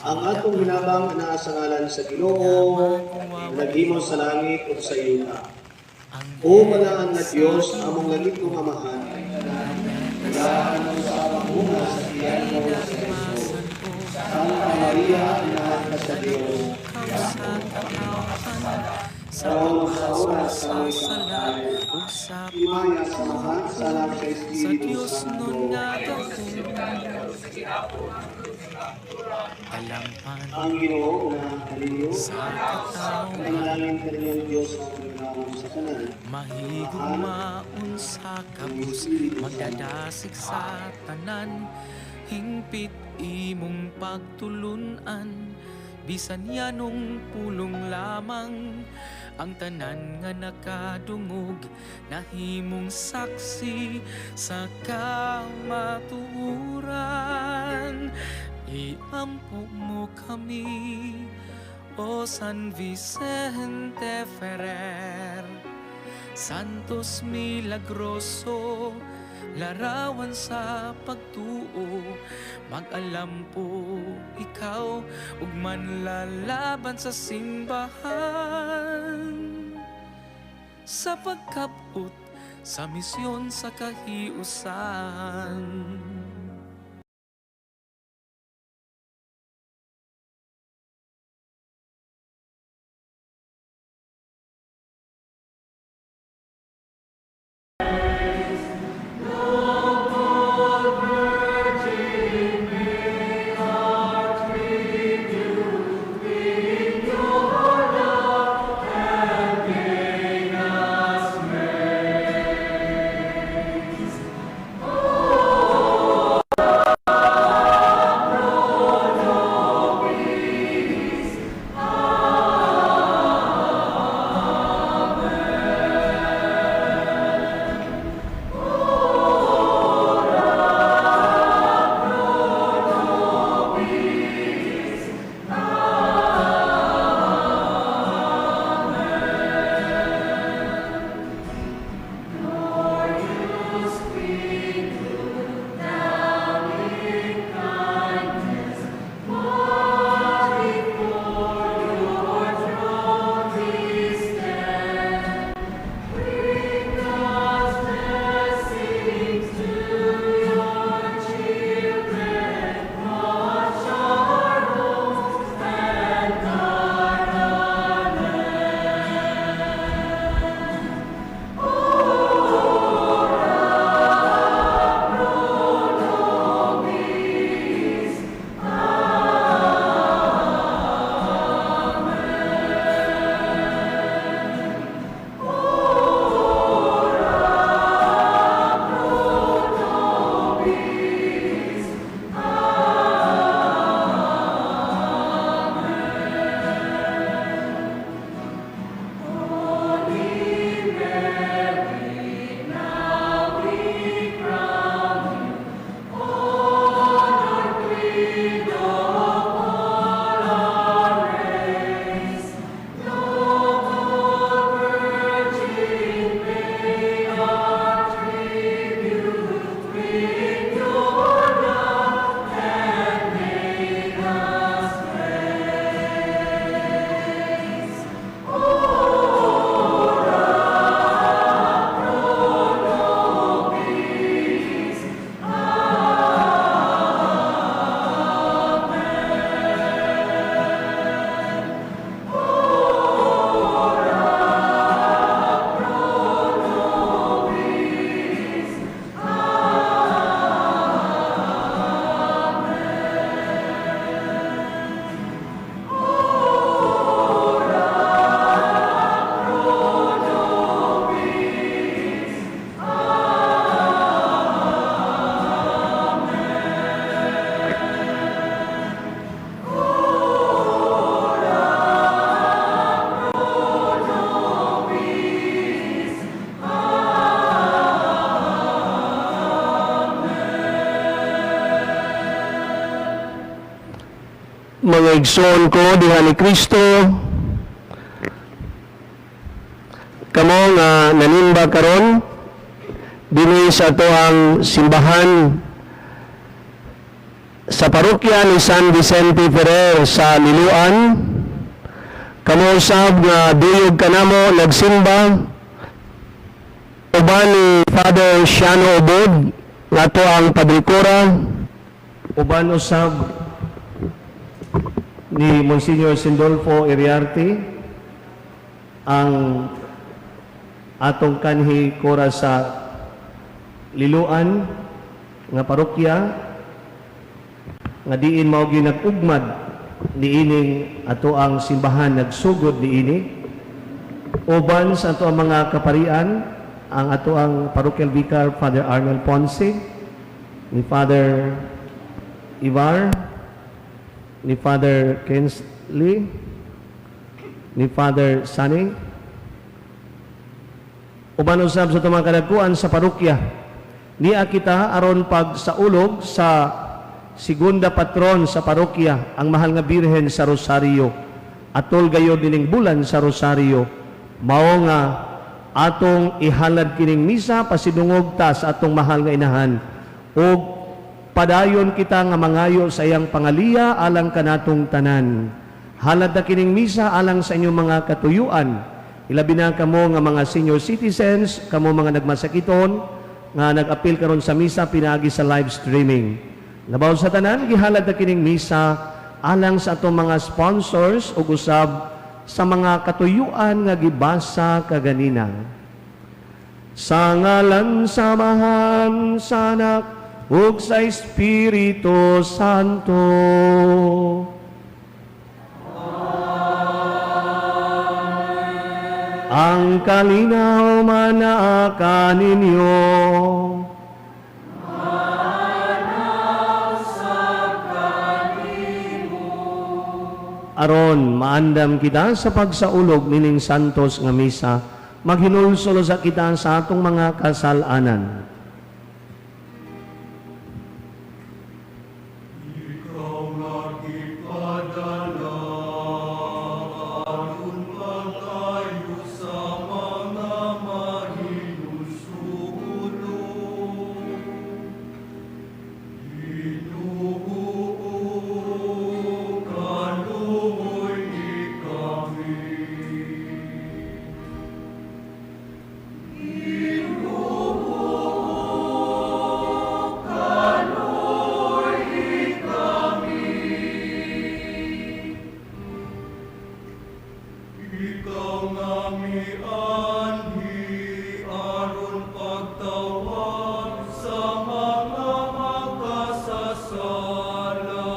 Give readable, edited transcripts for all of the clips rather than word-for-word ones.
Ang atong hinabang anaa sa ngalan sa Ginoo, nga naghimo sa langit ug sa yuta. O balaan nga Dios, among langitnong Amahan, Dahan sa panguna sa tiyan mo sa Jesus. Santa Maria, Inahan ka sa Dios, karon sa oras sa aming kamatayon. Ug sa Himaya sa Amahan, sa Anak, sa sa Espiritu Dios Santo. Nun nga dalampan Ang Ginoo na kaninyo, sa katawhan. Panalangin kaninyong Diyos ang pagkakamang sa tanan. Mahigugmaon sa kabus, magdadasig sa tanan, hingpit imong pagtulunan, bisan yanong pulong lamang. Ang tanan nga nakadungog nahimong saksi sa kamatuoran. Iampo mo kami, O San Vicente Ferrer, Santos Milagroso, larawan sa pagtuo. Mag-alampo ikaw ug manlalaban sa simbahan sa pagkabot sa misyon sa kahiusan. Mga igsoon ko diha ni Kristo, kamo nga nanimba karon dinhi sa atoang simbahan. Sa parokya ni San Vicente Ferrer sa Liloan, kamo usab nga duyog kanamo nagsimba, uban ni Father Shano Ubod, nga ato ang Padre Cura, uban usab ni Monsignor Sindolfo Iriarte, ang atong kanhi kora sa Liloan nga parokya nga diin mao gyud nag-ugmad niining ato ang simbahan, nagsugod niini, uban sa ato ang mga kaparian, ang ato ang parochial vicar Father Arnold Ponce, ni Father Ivar, ni Father Kensley, ni Father Sunny, uban usab sa atong mga kadagkuan sa parokya. Nia kita aron pag saulog sa segunda patron sa parokya, ang mahal nga Birhen sa Rosario. Atol gayod nining bulan sa Rosario, mao nga atong ihalad kining misa pasidungog ta sa atong mahal nga inahan ug padayon kita nga mangayo sa iyang pangaliya alang kanatong tanan. Halad na kining misa alang sa inyong mga katuyuan, ilabi na kamo nga mga senior citizens, kamo mga nagmasakiton nga nag-apil karon sa misa pinaagi sa live streaming. Labaw sa tanan, gihalad na kining misa alang sa atong mga sponsors ug usab sa mga katuyuan nga gibasa kaganina. Sa ngalan sa Amahan, sa Anak, ug sa Espiritu Santo. Amen. Ang kalinaw manaa kaninyo. Aron maandam kita sa pagsaulog nining santos nga misa, maghinulsol sa kita sa atong mga kasalanan. Ikaw nga gipadala aron pagkayo sa mga mahinulsulon. Ginoo, kaluoy kami. Ginoo, kaluoy kami. Ikaw nga mianhi aron pagtawag sa mga makasasala.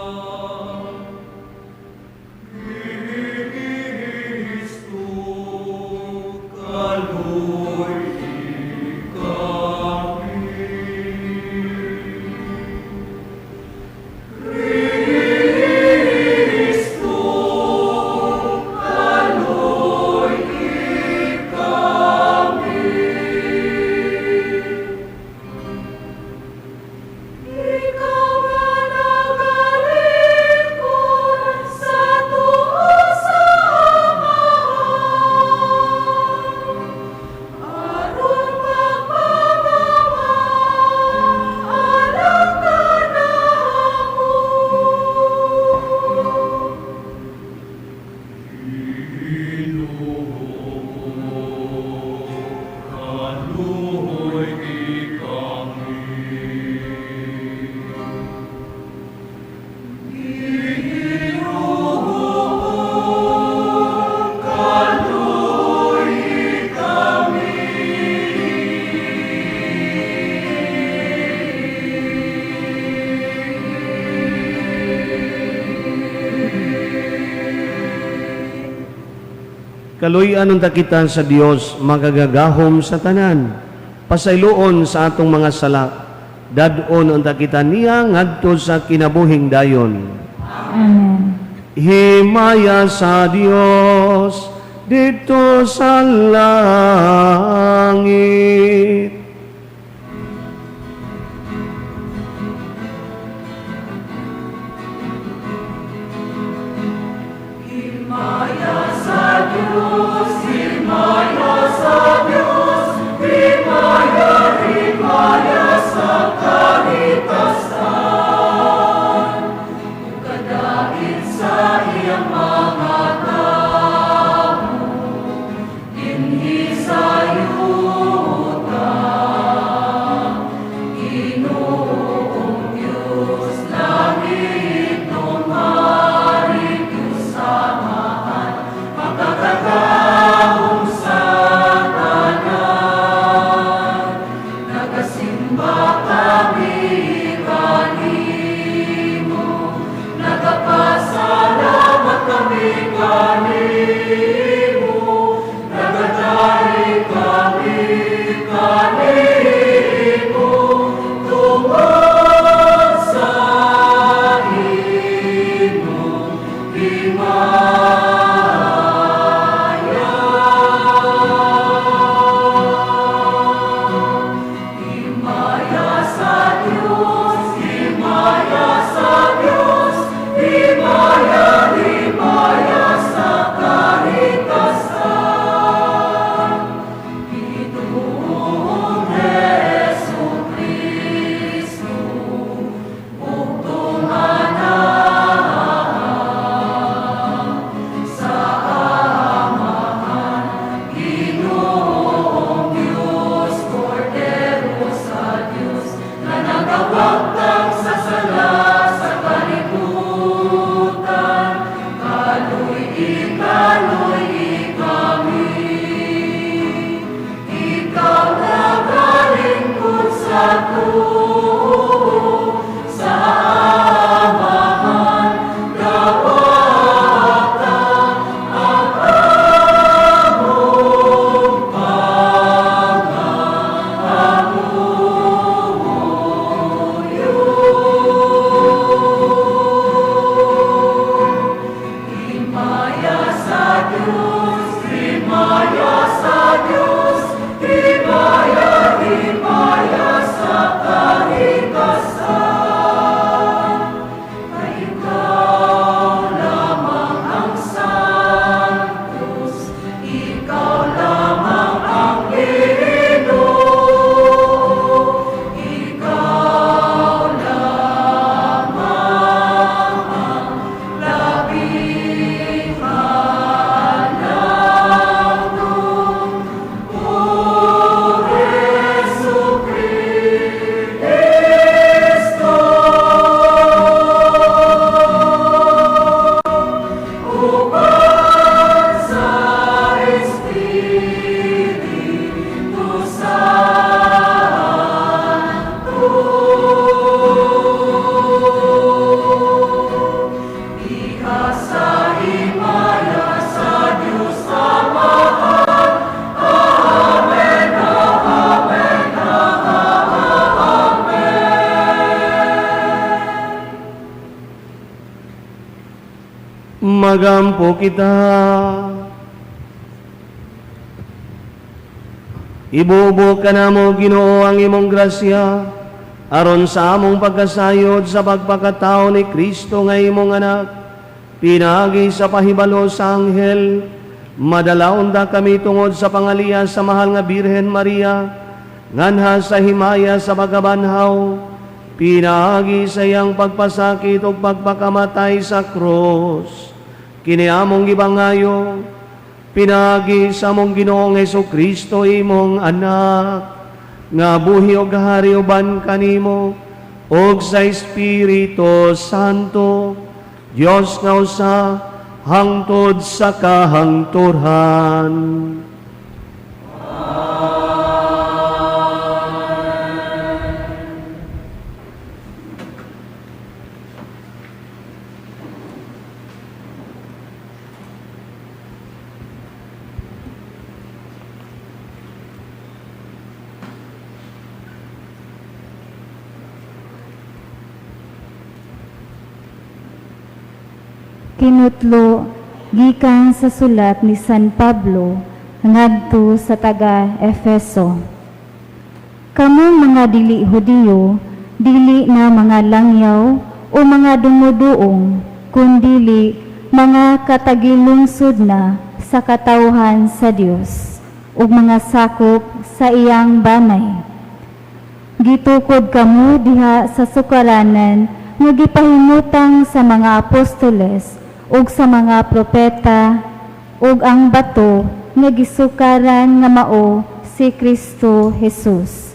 Kristo, kaluoy kami. Kristo, kaluoy kami. Ikaw nga nagalingkod sa tuo sa Amahan, aron pagpamama alang kanamo. Ginoo, kaluoy kami. Ginoo, kaluoy kami. Kaluy-an unta kita sa Dios makagagahom sa tanan. Pasayloon sa atong mga sala. Dad-on unta kita niya ngadto sa kinabuhing dayon. Amen. Himaya sa Dios didto sa langit. Himaya sa Diyos, himaya sa Diyos, himaya, himaya sa kahitasan. Kanimo, nagadaig kami kanimo tungod sa imong himaya. Himaya sa Dios, himaya sa Dios, himaya, himaya sa kahitasan. Ginoong Hesu Kristo, bugtong Anak, sa Amahan, Ginoong Dios, Kordero sa Dios, nga nagawagtang sa sala sa kalibutan, kaluy-i, kaluy-i kami. Ikaw nagalingkod sa tuo, sa Amahan, dawata ang among pangamuyo. Himaya sa Dios, himaya sa Dios, himaya, himaya sa kahitasan. Kay ikaw lamang ang Santos, ikaw lamang ang Ginoo, ikaw lamang ang labing halangdon, O Hesu Kristo. Uban sa Espiritu Santo. Diha sa himaya sa Dios Amahan. Amen, Amen, Amen. Magampo kita. Ibubo kanamo, Ginoo, ang imong grasya aron sa among pagkasayod sa pagpakatao ni Kristo nga imong anak, pinaagi sa pahibalo sa anghel, madala unta kami tungod sa pangaliya sa mahal nga Birhen Maria nganha sa himaya sa pagkabanhaw pinaagi sa iyang pagpasakit ug pagpakamatay sa krus. Kini among gipangayo pinaagi sa among Ginoong Hesu Kristo, imong anak, nga buhi og hari uban kanimo ug sa Espiritu Santo, Dios nga usa, hangtod sa kahangturan. Kinutlo gikan sa sulat ni San Pablo ngadto sa taga Efeso. Kamong mga dili Hudiyo, dili na mga langyaw o mga dumuduong, kundili mga katagilungsod na sa katawhan sa Dios ug mga sakop sa iyang banay. Gitukod kamo diha sa sukaranan nga gipahimutang sa mga apostoles ug sa mga propeta, ug ang bato nga gisukaran nga mao si Kristo Jesus.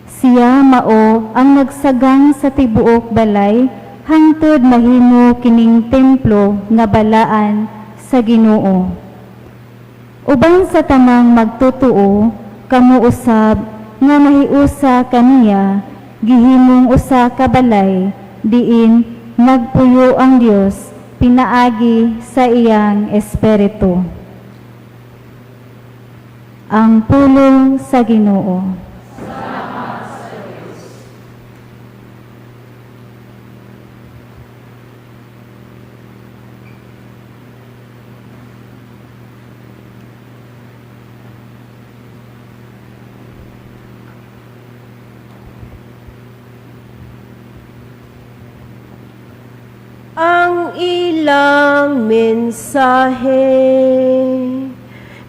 Siya mao ang nagsagang sa tibuok balay hangtod mahimo kining templo nga balaan sa Ginoo. Uban sa tanang magtotoo, kamo usab nga nahiusa kaniya, gihimong usa ka balay diin nagpuyo ang Dios. pinaagi sa iyang Espiritu. Ang pulong sa Ginoo. Ang ilang mensahe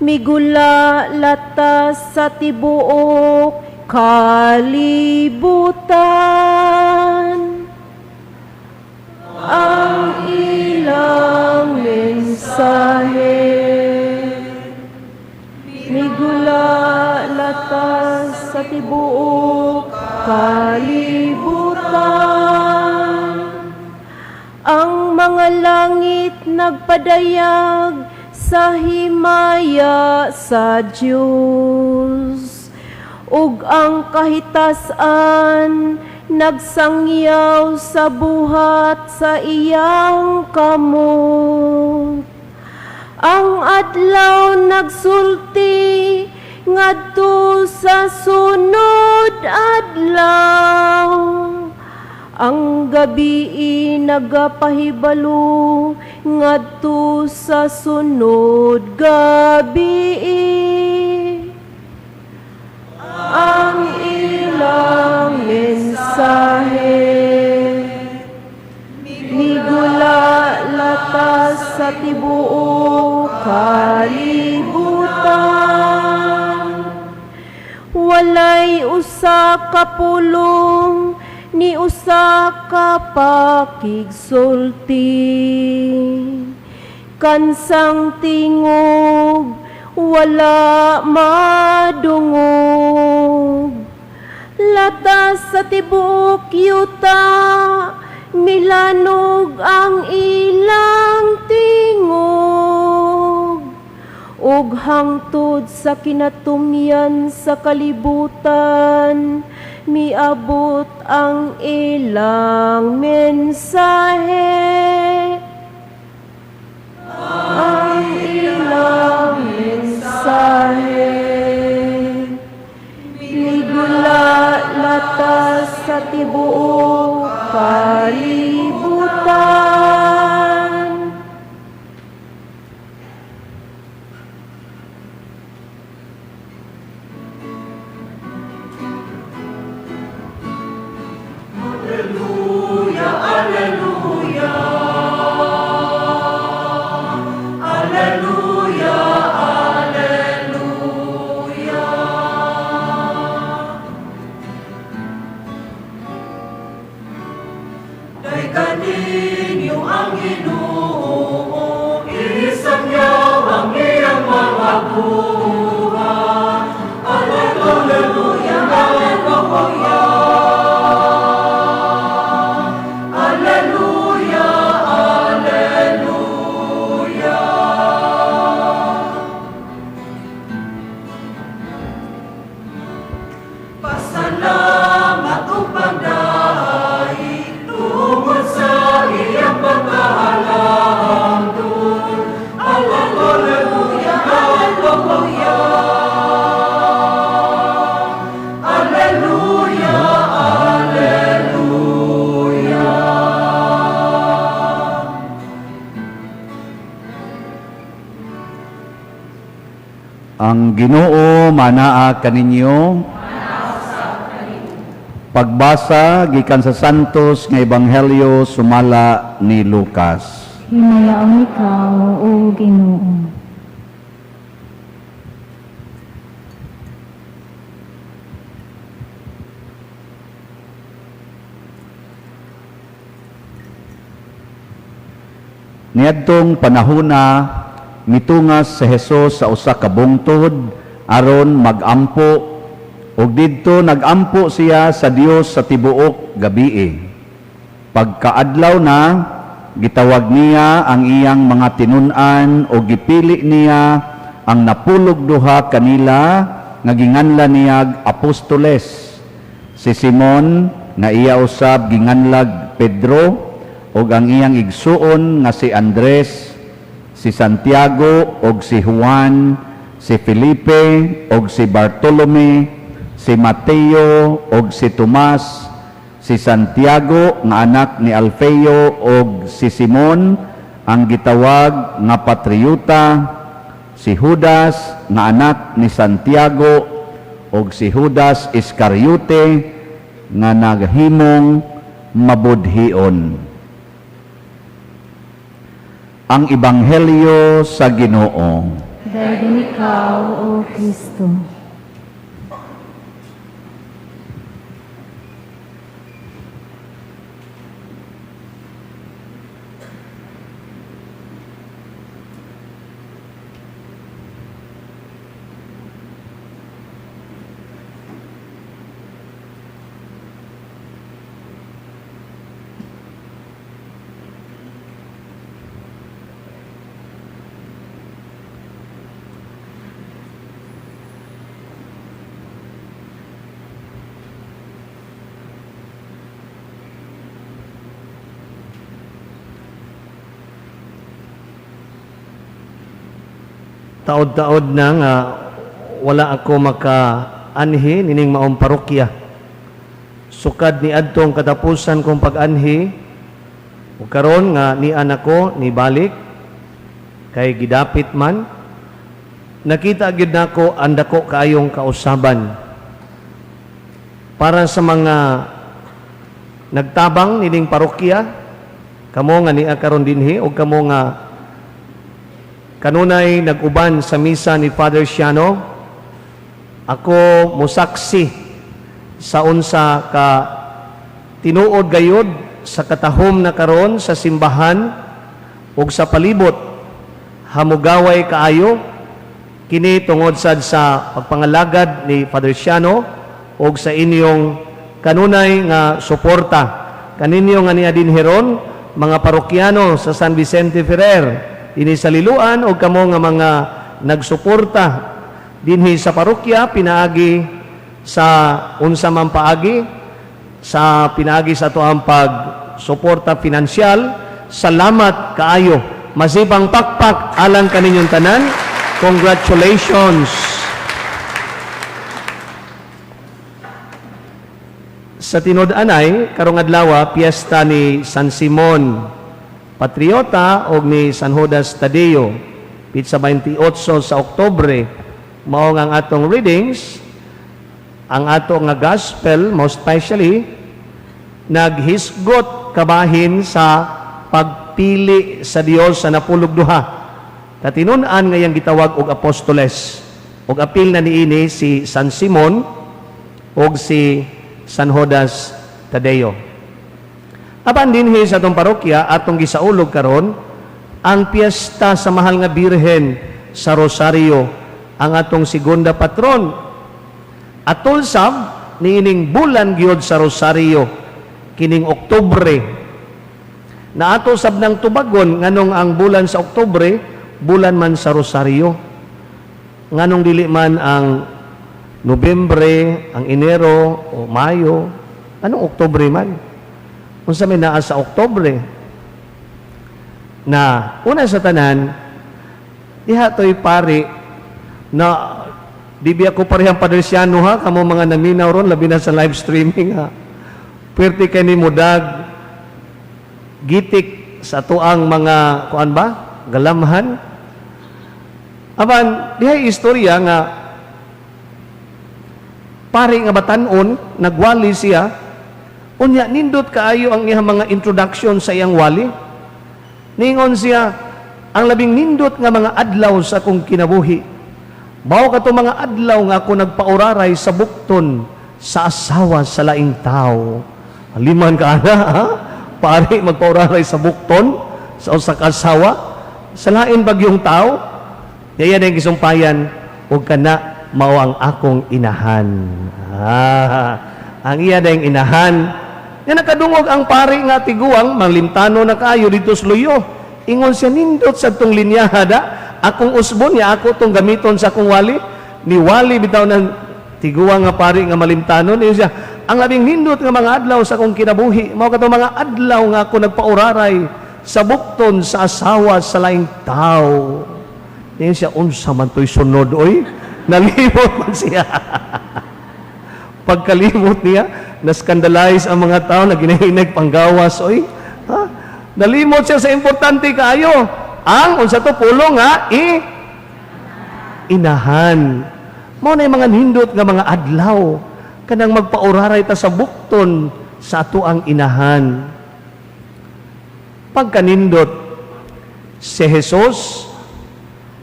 migula latas sa tibuok kalibutan. Ang ilang mensahe migula latas sa tibuok kalibutan. Ang mga langit nagpadayag sa himaya sa Dios, ug ang kahitasan nagsangyaw sa buhat sa iyang kamot. Ang adlaw nagsulti ngadto sa sunod adlaw. Ang gabi nagapahibalo ngadto sa sunod gabi. Ang ilang mensahe migula latas sa tibuok kalibutan. Walay usa ka pulong ni usa ka pakigsulti. Kansang tingog wala madungog. Latas sa tibuok yuta, milanog ang ilang tingog. Ug hangtod sa kinatumyan sa kalibutan, miabot ang ilang mensahe. Ang ilang mensahe migula latas sa tibuok kalibutan. Ang Ginoo manaa kaninyo. Pagbasa gikan sa Santos nga Ebanghelyo sumala ni Lucas. Himayaon ikaw, O Ginoo. Niadtong panahona mitungas si Jesus sa usa ka bungtod aron magampo, ug didto nagampo siya sa Dios sa tibuok gabii. Pagkaadlaw na, gitawag niya ang iyang mga tinun-an ug gipili niya ang 12 kanila nga ginganlan niyag apostoles. Si Simon nga iya usab ginganlag Pedro, ug ang iyang igsuon nga si Andres, si Santiago ug si Juan, si Felipe ug si Bartolome, si Mateo ug si Tomas, si Santiago nga anak ni Alfeo ug si Simon ang gitawag nga Patriota, si Judas nga anak ni Santiago ug si Judas Iscariote nga naghimong mabudhion. Ang Ebanghelyo sa Ginoo. Dayon ikaw, O Kristo. Taod-taod na nga wala ako maka-anhi nining maong parokya. Sukad ni adtong katapusan kong pag-anhi, ug karon nga nian ako nibalik kay gidapit man, nakita gyud nako ang dako kaayong kausaban para sa mga nagtabang nining parokya, kamo nga nia karon dinhi ug kamo nga kanunay nag-uban sa misa ni Father Siano. Ako musaksi sa unsa ka tinuod gayod sa katahom na karon sa simbahan ug sa palibot. Hamugaway kaayo kini tungod sad sa pagpangalagad ni Father Siano ug sa inyong kanunay nga suporta kaninyo nga niya dinhi ron, mga parokyano sa San Vicente Ferrer dinhi sa Liloan, o kamo nga mga nagsuporta dinhi sa parokya pinaagi sa unsa man paagi, sa pinaagi sa atoang pagsuporta finansyal. Salamat kaayo. Masipang pakpak alang kaninyong tanan. Congratulations. Sa tinud-anay, karong adlaw, piyesta ni San Simon Patriota og ni San Judas Tadeo, pitsa 28 sa Oktubre. Mao nga ang atong readings, ang ato nga gospel, most especially, naghisgot kabahin sa pagpili sa Dios sa 12 katinun-an nga iyang gitawag og apostoles. Og apil na niini si San Simon og si San Judas Tadeo. Apan dinhi sa atong parokya, atong gisaulog karon ang piyesta sa Mahal nga Birhen sa Rosario, ang atong segunda patron. Atol sab niining bulan gyud sa Rosario kining Oktubre. Na ato sab nang tubagon nganong ang bulan sa Oktubre bulan man sa Rosario. Nganong dili man ang Nobyembre, ang Enero o Mayo, anong Oktubre man? Unsa may naa sa Oktubre? Na una sa tanan, diha to'y pari na di biya ko parehang Padre Siano ha, kamo mga naminaw ron, labi na sa live streaming ha. Pwerte kay ni mudag gitik sa tuang mga kuan ba? Galamhan. Apan diha istorya nga pari nga batan-on, nagwali siya, unya nindot kaayo ang iyang mga introduction sa iyang wali. Ningon siya, ang labing nindot nga mga adlaw sa akong kinabuhi, mao kato mga adlaw nga ako nagpauraray sa bukton sa asawa sa laing tao. Liman ka ana, ha? Pari magpauraray sa bukton sa usa ka asawa sa lain bagyong tao. Kaya ang gisumpayan, ug kana mao ang akong inahan. Ang iya dayong inahan. Nga nakadungog ang pari nga tiguang, manglimtano na kaayo dito sa luyo. Ingon siya, nindot sa tong linyaha da, akong usbon niya, ako tong gamiton sa akong wali. Ni wali bitaw ng tiguang nga pari nga malimtano. Niyo siya, Ang labing nindot nga mga adlaw sa akong kinabuhi, mao kato mga adlaw nga ako nagpauraray sa bukton sa asawa sa laing tao. Niya siya, "Unsa man to'y sunod, oy?" Nalimot man siya. Pagkalimot niya, na-scandalize ang mga tao na ginahinag panggawas, oy. Ha? Nalimot siya sa importante kaayo. Ang unsa to pulong nga i inahan. Mao na yung mga nindot nga mga adlaw kanang magpauraray ta sa bukton sa ato ang inahan. Pagkanindot si Jesus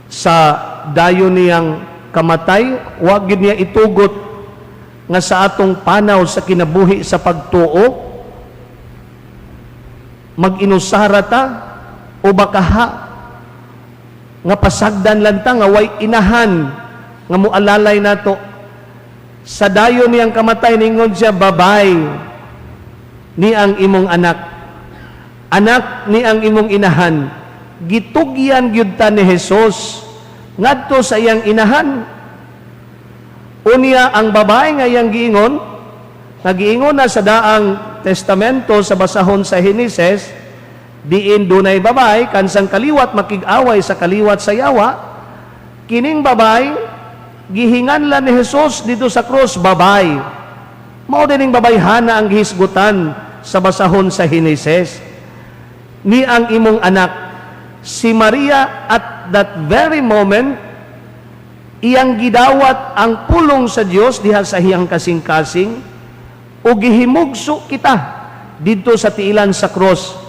sa dayon niyang kamatay, wa gyud niya itugot nga sa atong panaw sa kinabuhi sa pagtuo mag-inusara ta o bakaha nga pasagdan lang ta nga way inahan nga mualalay nato. Sa dayon niyang kamatay, ningon siya, "Babay, ni ang imong anak. Anak, ni ang imong inahan." Gitugyan gyud ta ni Jesus ngadto sa iyang inahan. Unya ang babae nga iyang giingon, nga giingon na sa Daang Testamento sa basahon sa Henesis, diin dunay babae kansang kaliwat makig-away sa kaliwat sa yawa, kining babae gihinganlan ni Jesus dito sa krus, babay. Mao dining babayhana ang gihisgutan sa basahon sa Henesis. Ni ang imong anak. Si Maria, at that very moment, iyang gidawat ang pulong sa Dios diha sa iyang kasing-kasing o gihimugso kita didto sa tiilan sa cross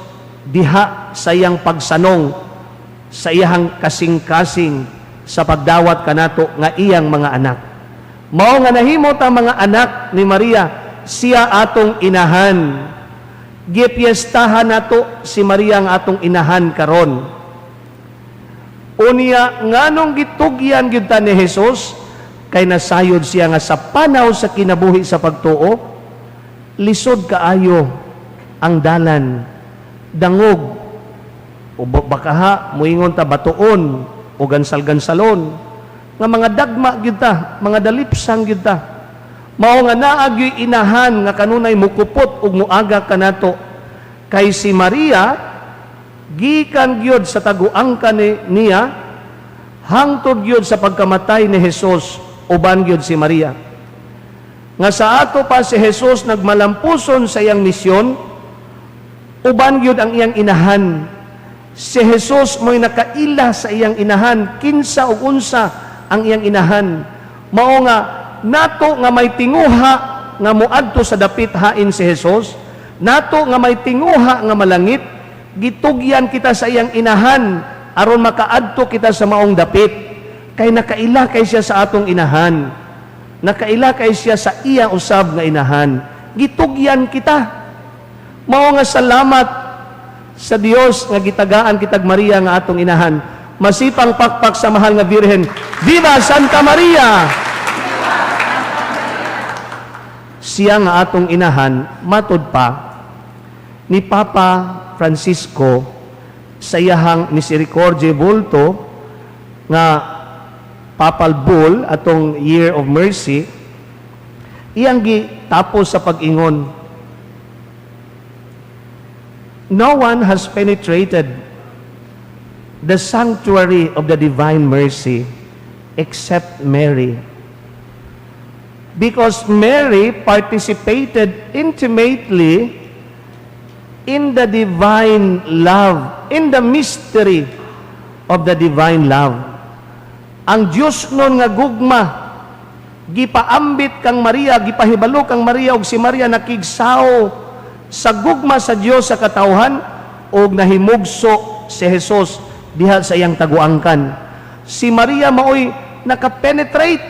diha sa iyang pagsanong sa iyang kasing-kasing sa pagdawat kanato nga iyang mga anak. Mao nga nahimo ta mga anak ni Maria, siya atong inahan. Gipiestahan nato si Maria ang atong inahan karon. Unya, nganong gitugyan gyud ta ni Jesus? Kay nasayod siya nga sa panaw sa kinabuhi sa pagtuo, lisod kaayo ang dalan, dangog o bakaha moingon ta batuon o gansal-gansalon nga mga dagma gyud ta, mga dalipsang gyud ta. Mao nga naa gyuy inahan nga kanunay mukupot ug muaga kanato, kay si Maria gikan gyud sa taguangkan niya hangtod gyud sa pagkamatay ni Jesus, uban gyud si Maria. Nga sa ato pa si Jesus nagmalampuson sa iyang misyon, uban gyud ang iyang inahan. Si Jesus mo'y nakaila sa iyang inahan, kinsa ug unsa ang iyang inahan. Mao nga nato nga may tinguha nga moadto sa dapit hain si Jesus, nato nga may tinguha nga malangit, gitugyan kita sa iyang inahan aron makaadto kita sa maong dapit, kay nakaila kay siya sa atong inahan, nakaila kay siya sa iya usab nga inahan. Gitugyan kita. Mao nga salamat sa Dios nga gitagaan kitag Maria nga atong inahan. Masipang pakpak sa mahal nga Birhen. Viva Santa Maria! Siya nga atong inahan, matud pa ni Papa Francisco sa iyahang Misericordiae Vulto nga Papal Bull atong Year of Mercy, iyang gitapos sa pag-ingon, "No one has penetrated the sanctuary of the divine mercy except Mary. Because Mary participated intimately in the divine love, in the mystery of the divine love." Ang Diyos nun nga gugma, gipaambit kang Maria, gipahibalo kang Maria, ug si Maria nakigsaw sa gugma sa Dios sa katawhan ug nahimugso si Jesus diha sa iyang taguangkan. Si Maria maoy nakapenetrate,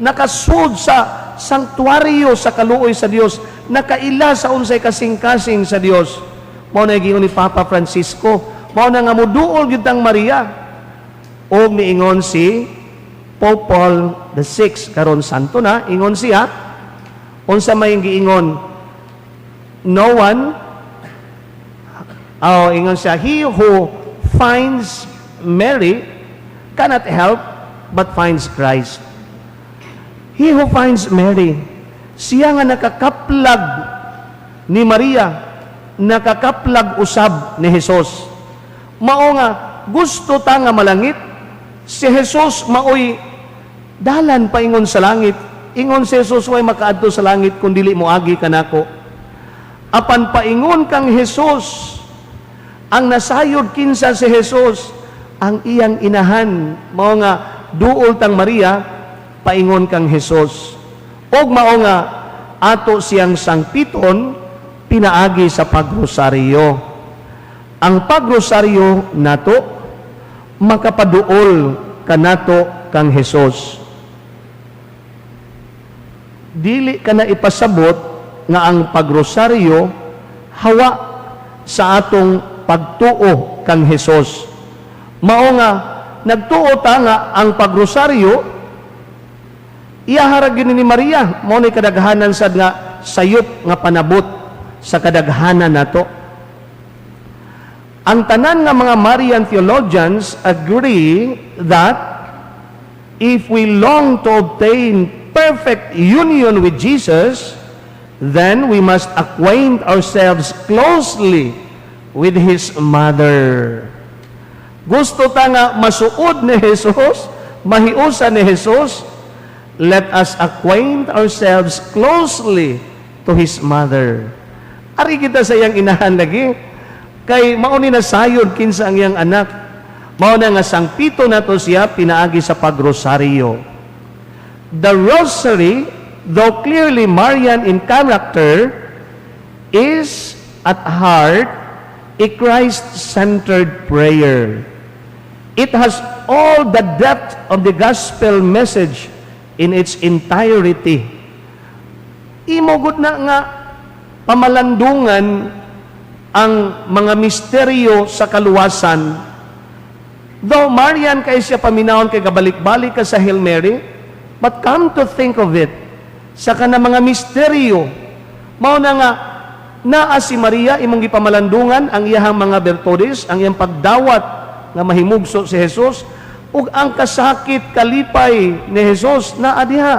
nakasud sa sanktuaryo sa kaluoy sa Dios, nakaila sa unsay kasing-kasing sa Dios. Mao na giingon ni Papa Francisco, mao na nga muduol gyud tang Maria. Og niingon si Pope Paul the VI, karon santo na, ingon siya, unsa may giingon? No one, oh, ingon siya, "He who finds Mary cannot help but finds Christ." He who finds Mary, Siya nga nakakaplag ni Maria, nakakaplag usab ni Jesus. Mao nga gusto ta nga malangit, si Jesus maoy dalan paingon sa langit. Ingon si Jesus, "Way makaadto sa langit kung dili moagi kanako." Apan paingon kang Jesus, ang nasayod kinsa si Jesus, ang iyang inahan. Mao nga duol tang Maria paingon kang Jesus. Og mao nga ato siyang sangpiton pinaagi sa pagrosaryo. Ang pagrosaryo nato makapaduol kanato kang Jesus. Dili ka na ipasabot nga ang pagrosaryo hawa sa atong pagtuo kang Jesus. Mao nga nagtuo ta nga ang pagrosaryo iyaha ra gyud ni Maria, mao ni kadaghanan sad nga sayop nga panabot sa kadaghanan nato. Ang tanan nga mga Marian theologians agree that if we long to obtain perfect union with Jesus, then we must acquaint ourselves closely with His mother. Gusto ta nga masuod ni Jesus, mahiusa ni Jesus, let us acquaint ourselves closely to His mother. Ari kita sa iyang inahan lagi. Kay mao ni nasayod kinsa ang iyang anak. Mao na nga sangpito nato siya pinaagi sa pagrosaryo. The rosary, though clearly Marian in character, is at heart a Christ-centered prayer. It has all the depth of the gospel message in its entirety. Imo gud na nga pamalandungan ang mga misteryo sa kaluwasan. Though Marian kay siya paminawon kay gabalik-balik ka sa Hail Mary, but come to think of it, sa kana mga misteryo, mao na nga naa si Maria, imong gipamalandungan ang iyahang mga bertudes, ang iyang pagdawat nga mahimugso si Jesus, ug ang kasakit kalipay ni Jesus naa diha.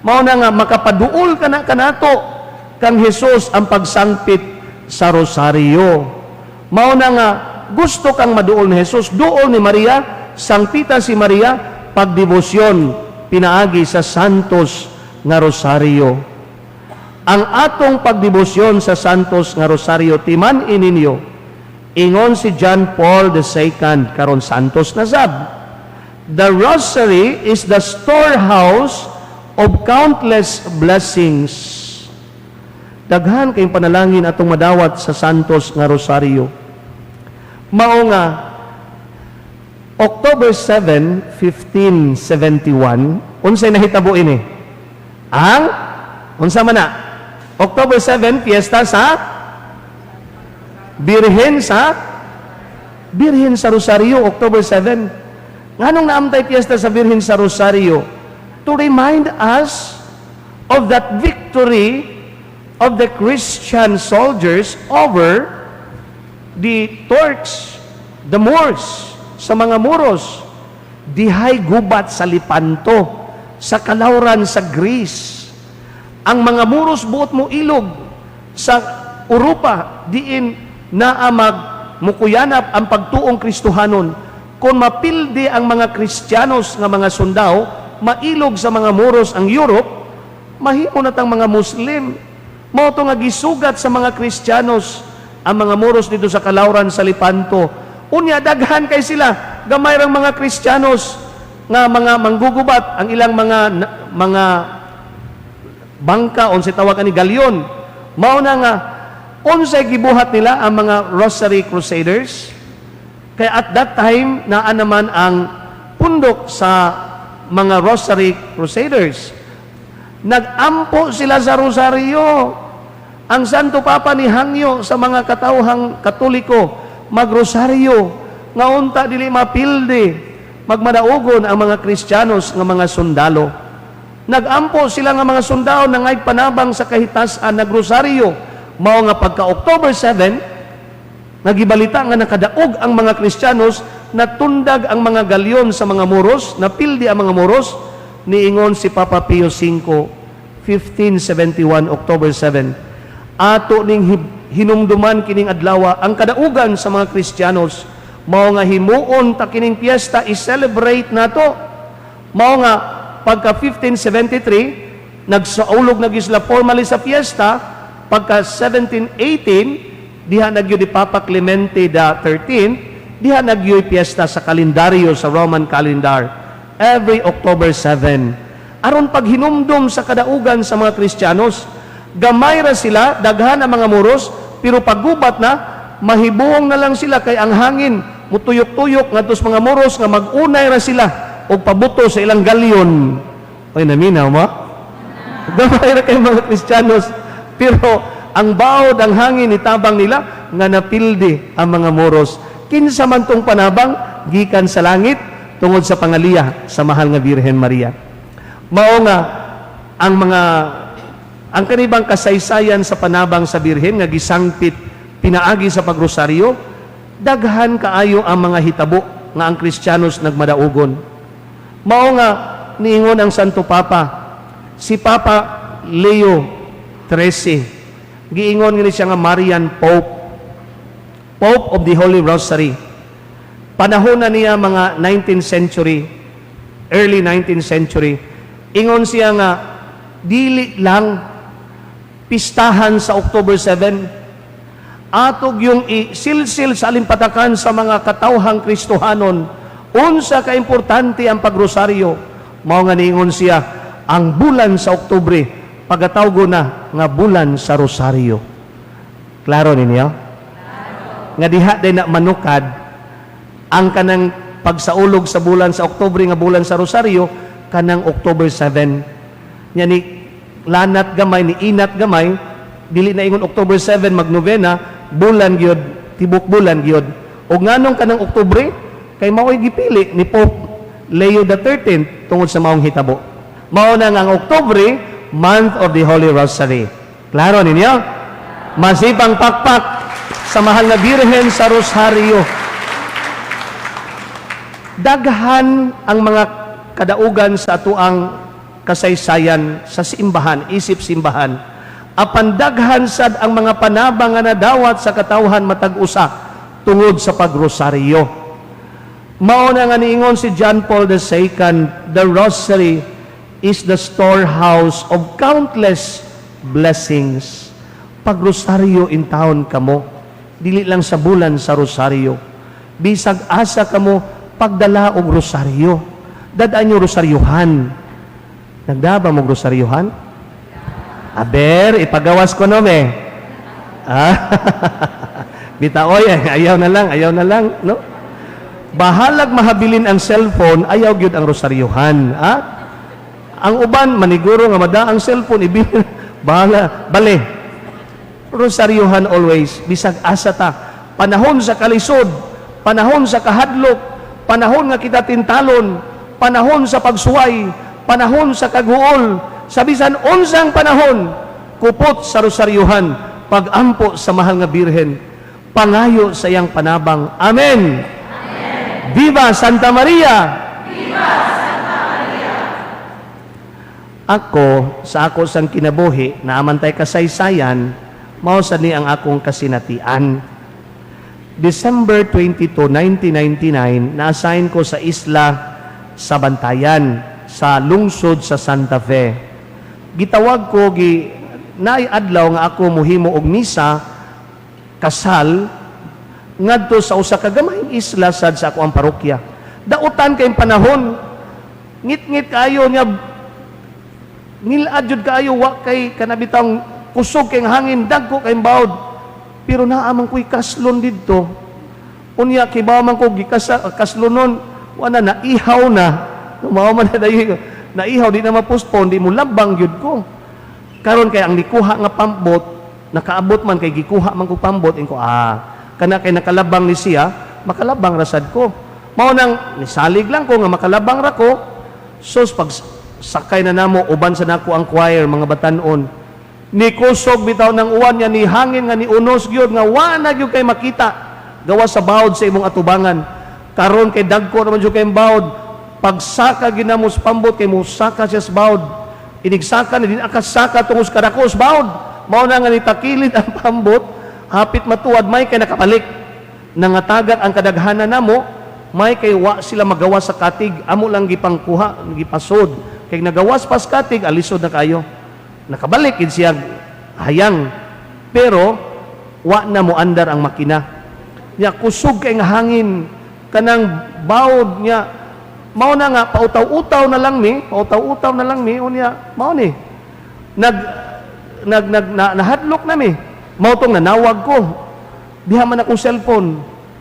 Mao na nga makapaduol kana kanato kang Jesus ang pagsangpit sa rosaryo. Mao na nga gusto kang maduol ni Jesus, duol ni Maria, sangpita si Maria pagdebosyon pinaagi sa Santos nga Rosaryo. Ang atong pagdebosyon sa Santos nga Rosaryo, timan-i ninyo, ingon si John Paul II, karon Santos na sab. "The rosary is the storehouse of countless blessings." Daghan kayong panalangin atong madawat sa Santos nga Rosaryo. Mao nga October 7, 1571, unsay nahitabo ini? Ang unsa man na? October 7, fiesta sa Birhen sa Rosario, October 7. Nganong naamtay fiesta sa Birhen sa Rosario? To remind us of that victory of the Christian soldiers over the Turks, the Moors, sa mga Muros, dihay gubat sa Lepanto, sa kalawran sa Greece. Ang mga Muros buot mo ilog sa Europa, diin naa mag mukuyanap ang pagtuong Kristohanon. Kung mapildi ang mga Kristiyanos nga mga sundao, mailog sa mga Moros ang Europe, mahimo na tang mga Muslim. Mao to nga gisugat sa mga Kristiyanos ang mga Moros dito sa kalawran sa Lepanto. Unya daghan kay sila, gamay rang mga Kristiyanos nga mga manggugubat ang ilang mga bangka, unsay tawag ani, galyon. Mao na nga unsay gibuhat nila ang mga Rosary Crusaders? Kaya at that time naa naman ang pundok sa mga Rosary Crusaders. Nagampo sila sa rosaryo. Ang Santo Papa ni hangyo sa mga katawhang Katoliko magrosaryo nga unta dili mapildi, magmadaugon ang mga Kristiyanos nga mga sundalo. Nagampo sila nga mga sundalo nangay panabang sa kahitasan, nagrosaryo. Mao nga pagka October 7, nagibalita nga nakadaog ang mga Kristiyanos, natundag ang mga galyon sa mga Moros, napildi ang mga Moros, niingon si Papa Pio V, 1571, October 7. Ato ning hinumduman kining adlawa ang kadaugan sa mga Kristiyanos, mao nga himuon ta kining piyesta, i-celebrate nato. Mao nga pagka 1573 nagsaulog na gyud sila formally sa fiesta. Pagka 1718, diha na gyud ni Papa Clemente the 13th, diha na gyud piyesta sa kalendaryo, sa Roman calendar, every October 7, aron paghinumdum sa kadaugan sa mga Kristiyanos. Gamay ra sila, daghan ang mga Moros, pero paggubat na, mahibuong na lang sila kay ang hangin mutuyok-tuyok ngadto sa mga Moros nga mag-unay ra sila og pabuto sa ilang galyon. Oy, naminaw mo? Gamay ra kay mga Kristiyanos, pero ang baod, ang hangin itabang nila nga napildi ang mga Moros. Kinsa man tong panabang gikan sa langit tungod sa pangaliya sa mahal nga Birhen Maria. Mao nga ang kanibang kasaysayan sa panabang sa Birhen nga gisangpit pinaagi sa pagrosaryo, daghan kaayo ang mga hitabo nga ang Kristiyanos nagmadaugon. Mao nga niingon ang Santo Papa, si Papa Leo XIII, giingon ngini siya nga Marian Pope, Pope of the Holy Rosary. Panahon na niya mga 19th century, early 19th century. Ingon siya nga dili lang pistahan sa October 7, ato gyung isilsil sa alimpatakan sa mga katawhang Kristohanon unsa ka importante ang pagrosaryo. Mao nga niingon siya, ang bulan sa Oktubre pagatawgo na nga bulan sa Rosaryo. Klaro ninyo nga diha din na manukad ang kanang pagsaulog sa bulan sa Oktubre nga bulan sa Rosaryo, kanang October 7 nya. Ni lanat gamay, ni inat gamay, dili na ingon October 7 magnovena, bulan gyud, tibok bulan gyud. Og nganong kanang Oktubre? Kay mao'y gipili ni Pope Leo the 13th tungod sa maong hitabo. Mao na nga ang Oktubre, month of the Holy Rosary. Klaro ninyo? Masipang pakpak sa mahal na Birhen sa Rosario. Daghan ang mga kadaugan sa atuang kasaysayan sa simbahan, isip simbahan. Apan daghan sad ang mga panabang nga nadawat sa katawhan matag usa tungod sa pagrosaryo. Mao na nga niingon si John Paul II, "The Rosary is the storehouse of countless blessings." Pagrosaryo in taon kamo, dili lang sa bulan sa Rosaryo. Bisag asa kamo, pagdala og rosaryo. Dadaan nyo rosaryuhan. Nagdaba mo rosaryuhan? Aber, ipagawas ko no, me. Ah, bitaoy, ayaw na lang, ayaw na lang, no? Bahalag mahabilin ang cellphone, ayaw gyud ang rosaryuhan. Ah? Ang uban, maniguro nga mada ang cellphone, ibilin, bahala, bale. Rosaryuhan always, bisag asa ta. Panahon sa kalisod, panahon sa kahadlok, panahon nga kita tintalon, panahon sa pagsuway, panahon sa kaghuol, sa bisan unsang panahon, kupot sa rosaryuhan, pagampo sa mahal nga Birhen, pangayo sa iyang panabang. Amen. Viva Santa Maria! Viva Santa Maria! Ako, sa ako sang kinabuhi, naamantay kasaysayan, mao sa ni ang akong kasinatian. December 22, 1999, na-assign ko sa isla sa Bantayan, sa lungsod sa Santa Fe. Gitawag ko, gi, naay adlaw nga ako muhimo og misa, kasal, ngadto sa usa ka gamayng isla sad sa ako ang parokya. Dautan kay panahon, ngit-ngit kaayo niya, ngilad jud kaayo, wa kay kanabitang kusog kay hangin, dagko kay bawd. Pero naa man ko'y kaslon didto. Unya kibaw man ko gikasa kaslonon, wala na, ihaw na. Mao man na dayon, naihaw, di na ma-postpone, di mo labang gyud ko. Karon kay ang nikuha nga pambot, nakaabot man kay gikuha man ko pambot, inko kana kay nakalabang ni siya, makalabang rasad ko. Mao nang nisalig lang ko nga makalabang ra ko. Sus, pag sakay na namo, uban sa nako ang choir, mga batanon. Ni kusog bitaw ng uwan niya, ni hangin nga ni unos gyud nga wa na gyud kay makita gawa sa bawod sa imong atubangan. Karon kay dagko naman jud kay bawod. Pagsaka ginamo sa pambot kay musaka siya sa bawod. Inigsaka na din akasaka tungod sa kadakos bawod. Mao na nga nitakilid ang pambot, hapit matuad may kay nakabalik. Nangatagak ang kadaghanan namo, may kay wa sila magawas sa katig, amo lang gipangkuha, gipasod. Kay nagawas pas katig, alisod na kayo. Nakabalik gid siya hayang. Pero wa na mo andar ang makina. Nya kusog kay nga hangin kanang bawod niya, mao na nga pautaw-utaw na lang mi, pautaw-utaw na lang mi. Unya mao ni nag nag nag na, nahadlok na mi. Mao tong nanawag ko, diha man akong cellphone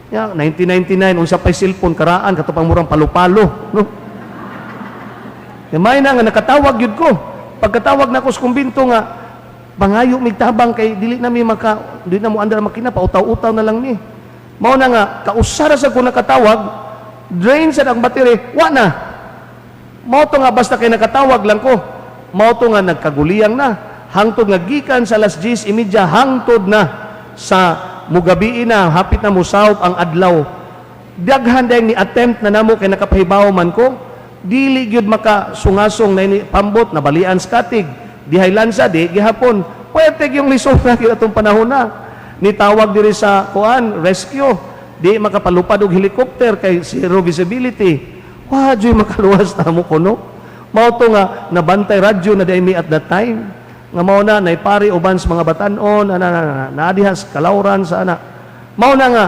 ya, 1999, unsa pay cellphone karaan, kato pang murang palo-palo, no? Ya, may na nga nakatawag gyud ko. Pagkatawag nako sa kumbinto nga pangayo mig tabang kay dili na mi maka dili na mo andar ang makina, pautaw-utaw na lang mi. Mao na nga kausara sa ko nakatawag, drain sa ang battery, wa na. Mao to nga basta kay nakatawag lang ko. Mao to nga nagkaguliyang na hangtod nga gikan sa alas 10:30 hangtod na sa mugabii na, hapit na musawop ang adlaw. Daghan dayong ni attempt na namo kay nakapahibaw man ko, dili gyud maka sungasong na ini pambot, nabalian sa katig, dihay lansa di gihapon. Pwede yung lisod na gyud atong panahon na. Nitawag diri sa kuan rescue, di makapalupad og helicopter kay zero visibility. Wa juy makaluwas namo kuno. Mao to nga nabantay radyo na diay mi at that time nga mao na naipari uban sa mga batan-on ana na, na, na, diha sa kalawran sa ana. Mao na nga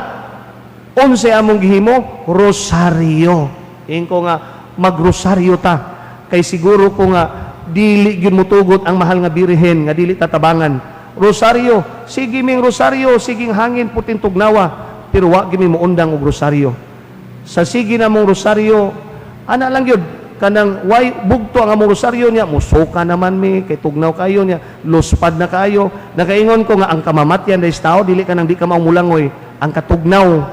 unsay among gihimo? Rosaryo. Ingko nga magrosaryo ta kay siguro ko nga dili gyud motugot ang mahal nga Birhen nga dili tatabangan. Rosaryo, sige ming rosaryo, siging hangin puting tugnawa, pero wa gyud mi moundang og rosaryo. Sa sige na mong rosaryo, ana lang gyud kanang way bugto ang among rosaryo niya, musuka naman mi kay tugnaw kayo niya, luspad na kayo. Nakaingon ko nga ang kamamatyan dahil tao dili ka nang di ka maumulangoy, ang katugnaw,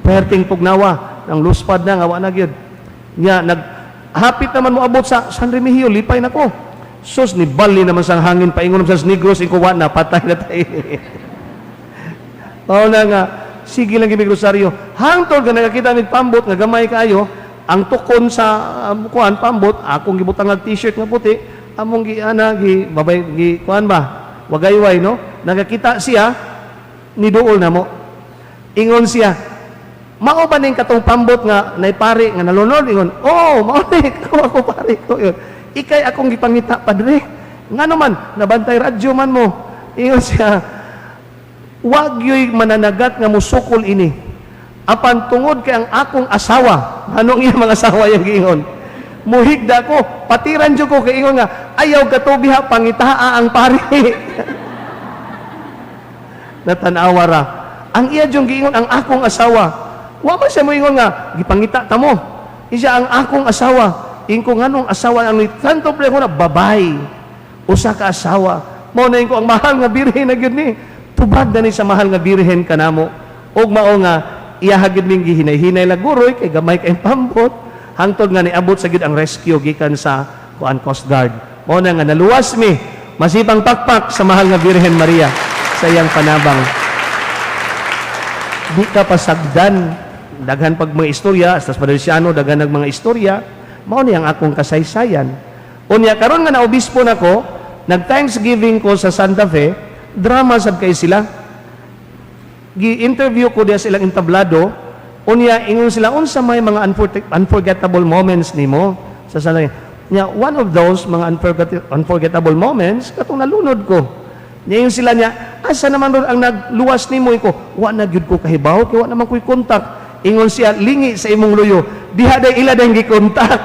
perting tugnawa ang luspad na nga wa na gyud niya. Nag hapit naman mo abot sa San Remigio, lipay na ko. Sus, ni bali naman sang hangin paingon sa Negros, iko wa na, patay na tayo. Mao na nga sige lang gimig rosaryo hangtod nga nakakita mig pambot nga gamay kayo. Ang tukon sa kuan pambot, akong gibutang og t-shirt nga puti, among gi ana gi babay gi kuan ba, wagayway, no? Nakakita siya, niduol na mo. Ingon siya, "Mao ba ning katong pambot nga naipari nga nalunod?" Ingon, "Oh, mao ni ako, ako pare ko." Ingon, "Ikay akong gipangita, padre. Ngano man nabantay radyo man mo?" Ingon siya, "Wag yo'y mananagat nga musukol ini. Apan tungod kay ang akong asawa," anong iya mga asawa yung giingon, "muhigda ko, patiran jud ko kay ingon nga, ayaw katubiha, pangitaa ang pari." Natanawa ra. Ang iya jung giingon, "Ang akong asawa." Wa man siya moingon nga, "Gipangita ta mo." Siya, "Ang akong asawa." Ingko, "Nganong asawa?" Ang tanto pre ko na babay. Usa ka asawa. Mao na ko ang mahal nga Birhen na gyud ni. Tubag na ni sa mahal nga Birhen kanamo. Ug mao nga iyaha gyud ming gihinay-hinay laguroy kay gamay kay pambot hangtod nga niabot sa gyud ang rescue gikan sa kuan, Coast Guard. Mao na nga naluwas mi. Masipang pakpak sa mahal nga Birhen Maria sa iyang panabang. Di ka pasagdan, daghan pag mga istorya sa Padre, daghan nag mga istorya. Mao ni ang akong kasaysayan. Unya karon nga naobispo nako, nag Thanksgiving ko sa Santa Fe, drama sad kay sila. Gi-interview ko diya silang entablado. Unya ingon sila, "Unsa may mga unforgettable moments nimo sa Santa Fe?" Nya one of those mga unforgettable moments katong nalunod ko. Nya ingon sila niya, "Asa naman ron ang nagluwas nimo?" Ko, "Wa na gyud ko kahibaw kay wa naman ko'y kontak." Ingon siya, "Lingi sa imong luyo diha day ila day gikontak."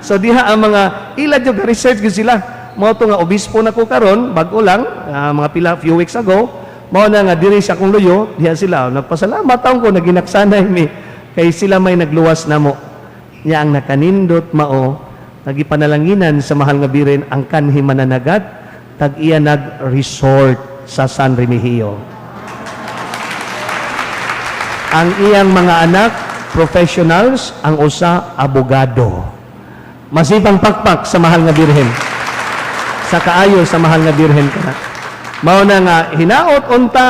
So diha ang mga ila jud research gyud sila. Mao to nga obispo na ko karon, bag-o lang, mga pila few weeks ago. Mao na nga diri sa akong luyo diha sila nagpasalamat taon ko naginaksanay mi kay sila may nagluwas namo. Nya ang nakanindot, mao nagipanalanginan sa mahal nga Birhen ang kanhi mananagat tag iya nag-resort sa San Remigio. Ang iyang mga anak, professionals, ang usa abogado. Masipang pakpak sa mahal nga Birhen. Sa kaayo sa mahal nga Birhen kana. Mao na nga hinaot unta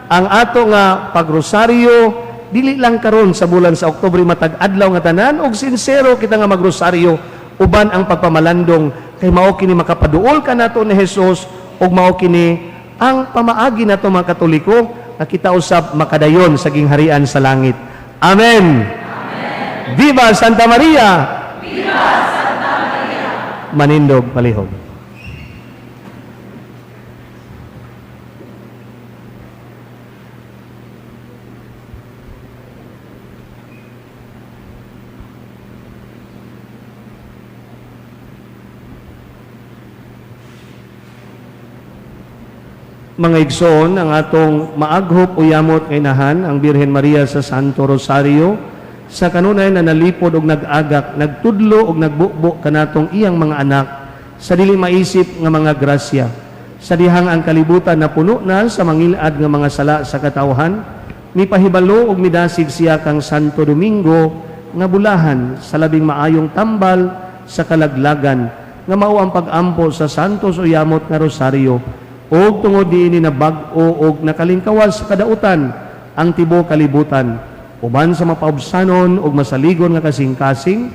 ang ato nga pagrosaryo dili lang karon sa bulan sa Oktubre, matag adlaw nga tanan og sinsero kita nga magrosaryo uban ang pagpamalandong. Kay mao kini makapaduol kanato ni Jesus ug mao kini ang pamaagi nato, mga Katoliko, nga kita usab makadayon sa gingharian sa langit. Amen. Viva Santa Maria! Viva Santa Maria! Manindog palihog. Mga igsoon, ang atong maaghop o yamot nga inahan, ang Birhen Maria sa Santo Rosario, sa kanunay na nalipod og nag-agak, nagtudlo og nagbubo kanatong iyang mga anak sa dili maisip nga mga grasya. Sa dihang ang kalibutan na puno na sa mangilad nga mga sala sa katawhan, mipahibalo og midasig siya kang Santo Domingo nga bulahan sa labing maayong tambal sa kalaglagan nga mao ang pag-ampo sa Santos o yamot nga Rosaryo. Og tungod diini na bag-o og nakalingkawas sa kadautan ang tibuok kalibutan uban sa mapaubsanon og masaligon nga kasing-kasing,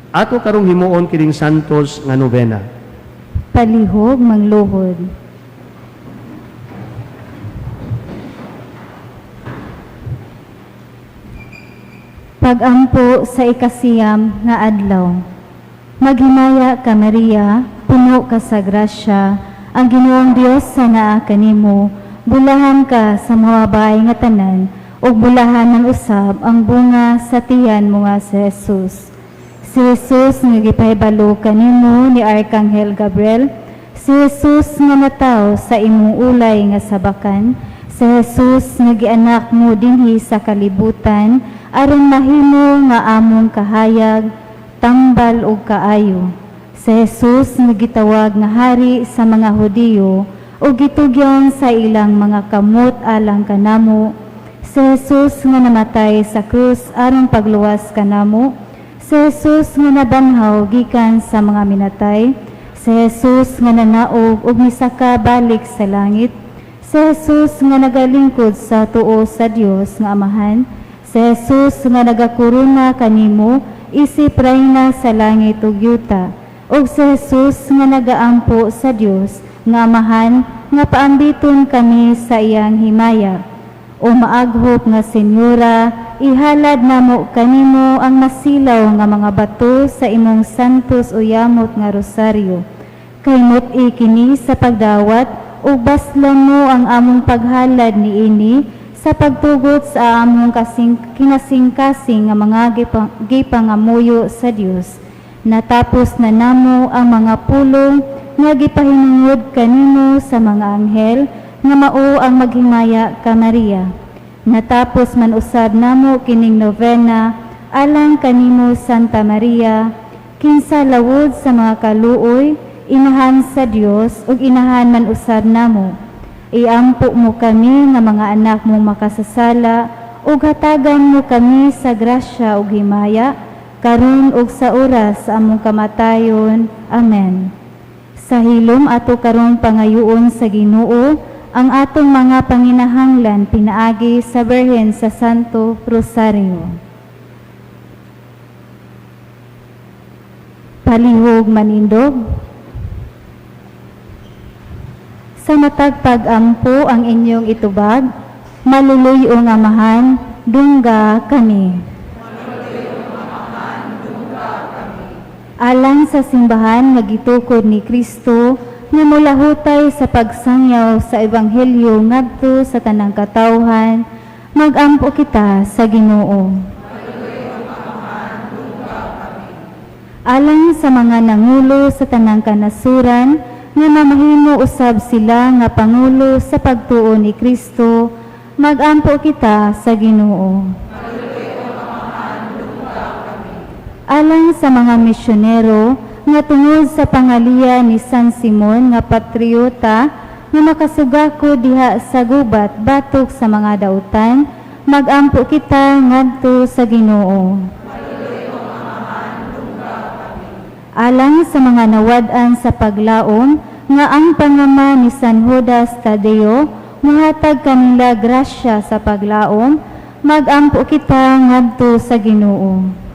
ato karong himuon kining Santos nga nobena. Palihog mangluhod. Pagampo sa 9 nga adlaw. Maghimaya ka, Maria, puno ka sa grasya, ang Ginoong Dios sa naa kanimo, bulahan ka sa mga babae nga tanan, ug bulahan man usab ang bunga sa tiyan mo nga si Jesus. Si Jesus nga gipahibalo kanimo ni Arkanghel Gabriel, si Jesus nga nataw sa imong ulay nga sabakan, si Jesus nga gianak mo dinhi sa kalibutan aron mahimo nga among kahayag, tambal ug kaayo. Si Jesus nga gitawag nga hari sa mga Hudiyo ug gitugyan sa ilang mga kamot alang kanamo. Si Jesus nga namatay sa krus aron pagluwas kanamo. Si Jesus nga nabanhaw gikan sa mga minatay. Si Jesus nga nanaog ug misaka balik sa langit. Si Jesus nga nagalingkod sa tuo sa Dios nga Amahan. Si Jesus nga nagakorona kanimo isip reyna sa langit ug yuta. Ug si Jesus nga nagaampo sa Dios nga Amahan nga paambiton kami sa iyang himaya. O maaghop nga Senyora, ihalad namo kanimo ang masilaw nga mga bato sa imong santos o yamot nga rosaryo. Kay mut-i kini sa pagdawat ug baslan mo ang among paghalad niini sa pagtugot sa among kinasingkasing nga mga gipangamuyo sa Dios. Natapos na namo ang mga pulong nga gipahinungod kanimo sa mga anghel nga mao ang maghimaya ka, Maria. Natapos man usab namo kining novena alang kanimo, Santa Maria, kinsa lawod sa mga kaluoy, inahan sa Dios ug inahan man usab namo. Iampo mo kami nga mga anak mong makasasala ug hatagan mo kami sa grasya ug himaya karon ug sa oras sa among kamatayon. Amen. Sa hilom ato karong pangayoon sa Ginoo ang atong mga panginahanglan pinaagi sa Birhen sa Santo Rosario. Palihog manindog. Sa matag pag-ampo ang inyong itubag, maluluy-ong Amahan, dungga kami. Alang sa simbahan nga gitukod ni Kristo nga molahutay sa pagsangyaw sa ebanghelyo ngadto sa tanang katawhan, magampo kita sa Ginoo. Alang sa mga nangulo sa tanang kanasuran nga mamahimo usab sila nga pangulo sa pagtuo ni Kristo, magampo kita sa Ginoo. Alang sa mga misyonero nga tungod sa pangaliya ni San Simon nga patriota nga makasugako diha sa gubat batok sa mga dautan, magampo kita ngadto sa Ginoo. Alang sa mga nawad-an sa paglaom nga ang pangama ni San Judas Tadeo muhatag kanila grasya sa paglaom, magampo kita ngadto sa Ginoo.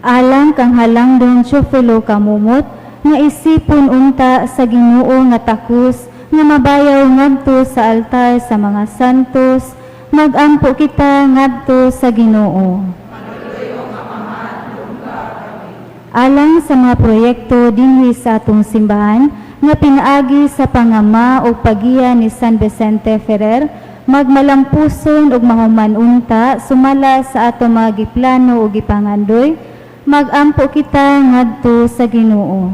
Alang kang halangdon Teofilo Kamumot, nga isipon unta sa Ginoo nga takos nga mabayaw ngadto sa altar sa mga santos, magampo kita ngadto sa Ginoo. Alang sa mga proyekto dinhi sa atong simbahan nga pinaagi sa pangama o pagiya ni San Vicente Ferrer, magmalampuson ug mahuman unta sumala sa atong mga giplano ug gipangandoy, magampo kita ngadto sa Ginoo.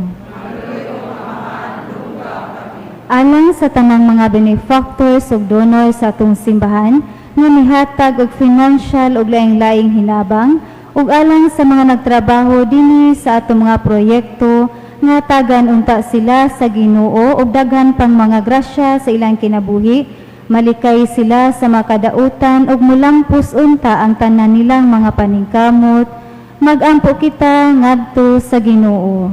Alang sa tanang mga benefactors ug donors sa atong simbahan nga mihatag og financial ug laing-laing hinabang, ug alang sa mga nagtrabaho dinhi sa atong mga proyekto nga tagan unta sila sa Ginoo ug daghan pang mga grasya sa ilang kinabuhi, malikay sila sa mga kadautan ug mulampos unta ang tanan nilang mga paningkamot, magampo kita ngadto sa Ginoo.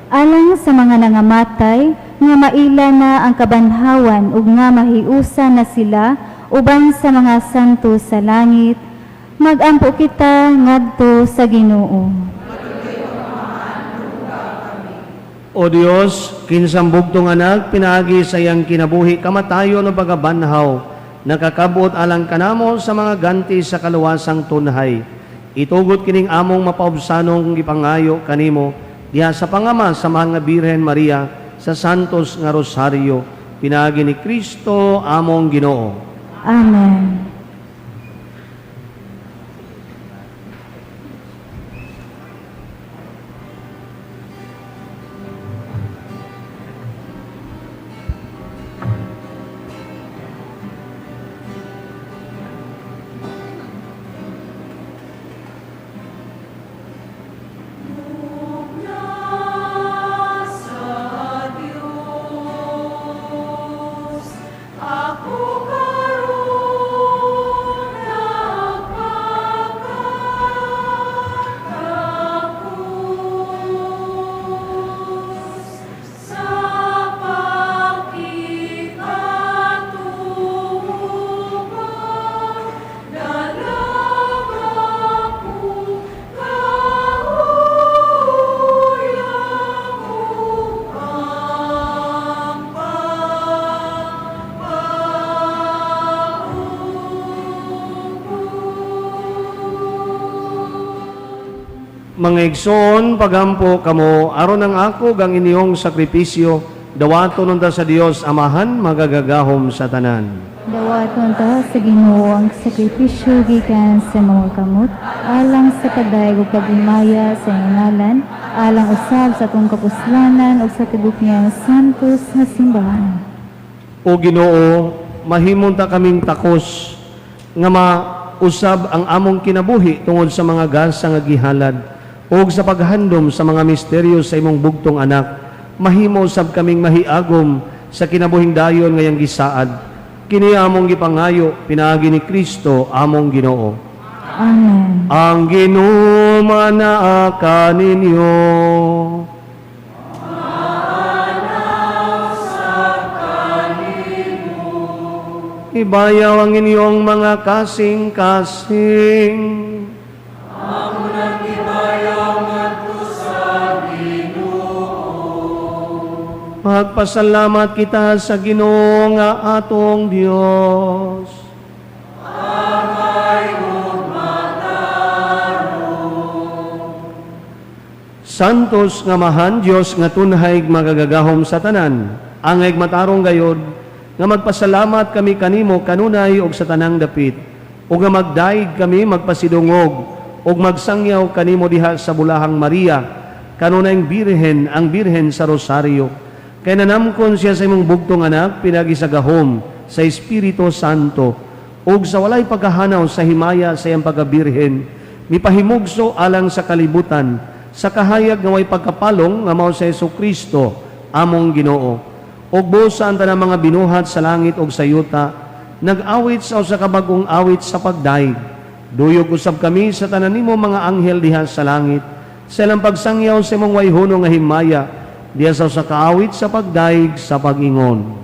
Alang sa mga nangamatay, nga maila na ang kabanhawan ug nga mahiusa na sila uban sa mga santo sa langit, magampo kita ngadto sa Ginoo. O Dios, kinsang bugtong anak, pinaagi sa iyang kinabuhi, kamatayon o pagabanhaw, nakakabot alang kanamo sa mga ganti sa kaluwasang tunhay. Itugot kining among mapaubsanong gipangayo kanimo, diha sa pangama sa mahal nga Birhen Maria, sa Santos nga Rosario, pinaagi ni Kristo among Ginoo. Amen. Sa Diyos, ako karon nagpakatapos sa pakikatubang dalaga ko kauyam ug ang pagpaupod. Mga igsoon, pagampo kamo, aron ang ako gang inyong sakripisyo, dawaton unta sa Dios Amahan, magagagahom sa tanan. Dawaton ta sa Ginoo ang sakripisyo gikan sa mga kamot, alang sa pagdayeg ug paghimaya sa iyang ngalan, alang usab sa atong kapuslanan ug sa tibok niyang santos nga simbahan. O Ginoo, mahimong ta kaming takos nga mausab ang among kinabuhi tungod sa mga gasa nga gihalad ug sa paghandom sa mga misteryo sa imong bugtong anak. Mahimo usab kaming mahiagom sa kinabuhing dayon ngayang gisaad. Kini among gipangayo pinaagi ni Kristo among Ginoo. Amen. Ang Ginoo manaa kaninyo. Ibayaw ang inyong mga kasing-kasing. Magpasalamat kita sa Ginoo nga atong Dios. Santos nga Amahan, Dios nga tunhay magagagahom sa tanan, angay matarong gayod nga magpasalamat kami kanimo kanunay og sa tanang dapit, ug nga magdaig kami magpasidungog ug magsangyaw kanimo diha sa bulahang Maria, kanunayng birhen, ang birhen sa Rosario. Kay nanamkon siya sa imong bugtong anak pinagi sa gahom sa Espiritu Santo, ug sa walay pagkahanaw sa himaya sa iyang pagkabirhen, mipahimugso alang sa kalibutan, sa kahayag nga way pagkapalong nga mao sa Hesukristo among Ginoo. Ug busa ang tanang mga binuhat sa langit ug sa yuta, nag-awit sa usa ka bag-ong awit sa pagdaig. Duyog usab kami sa tanan nimo mga anghel diha sa langit, sa ilang pagsangyaw sa imong wayhono nga himaya, diha sa usa ka awit sa pagdaig sa pag-ingon.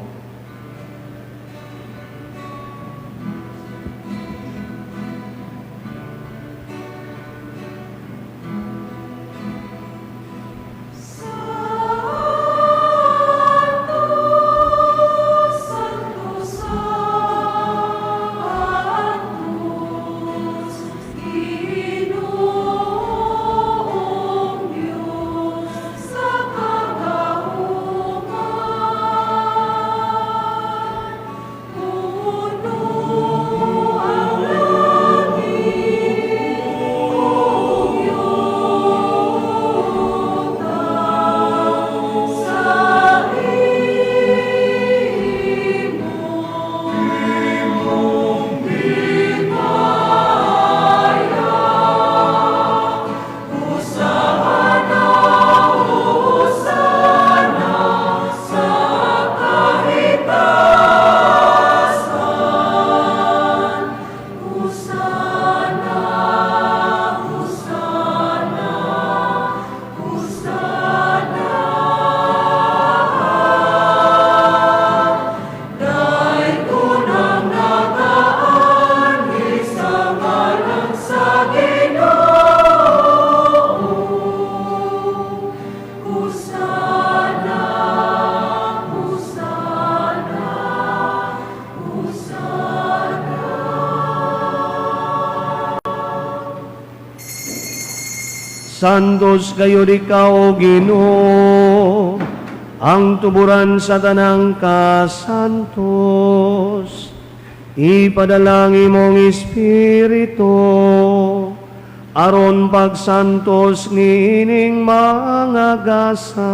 Santos gayud ikaw, O Ginoo, ang tuburan sa tanang kasantos. Ipadala ang imong Espiritu aron pagsantos niining mga gasa,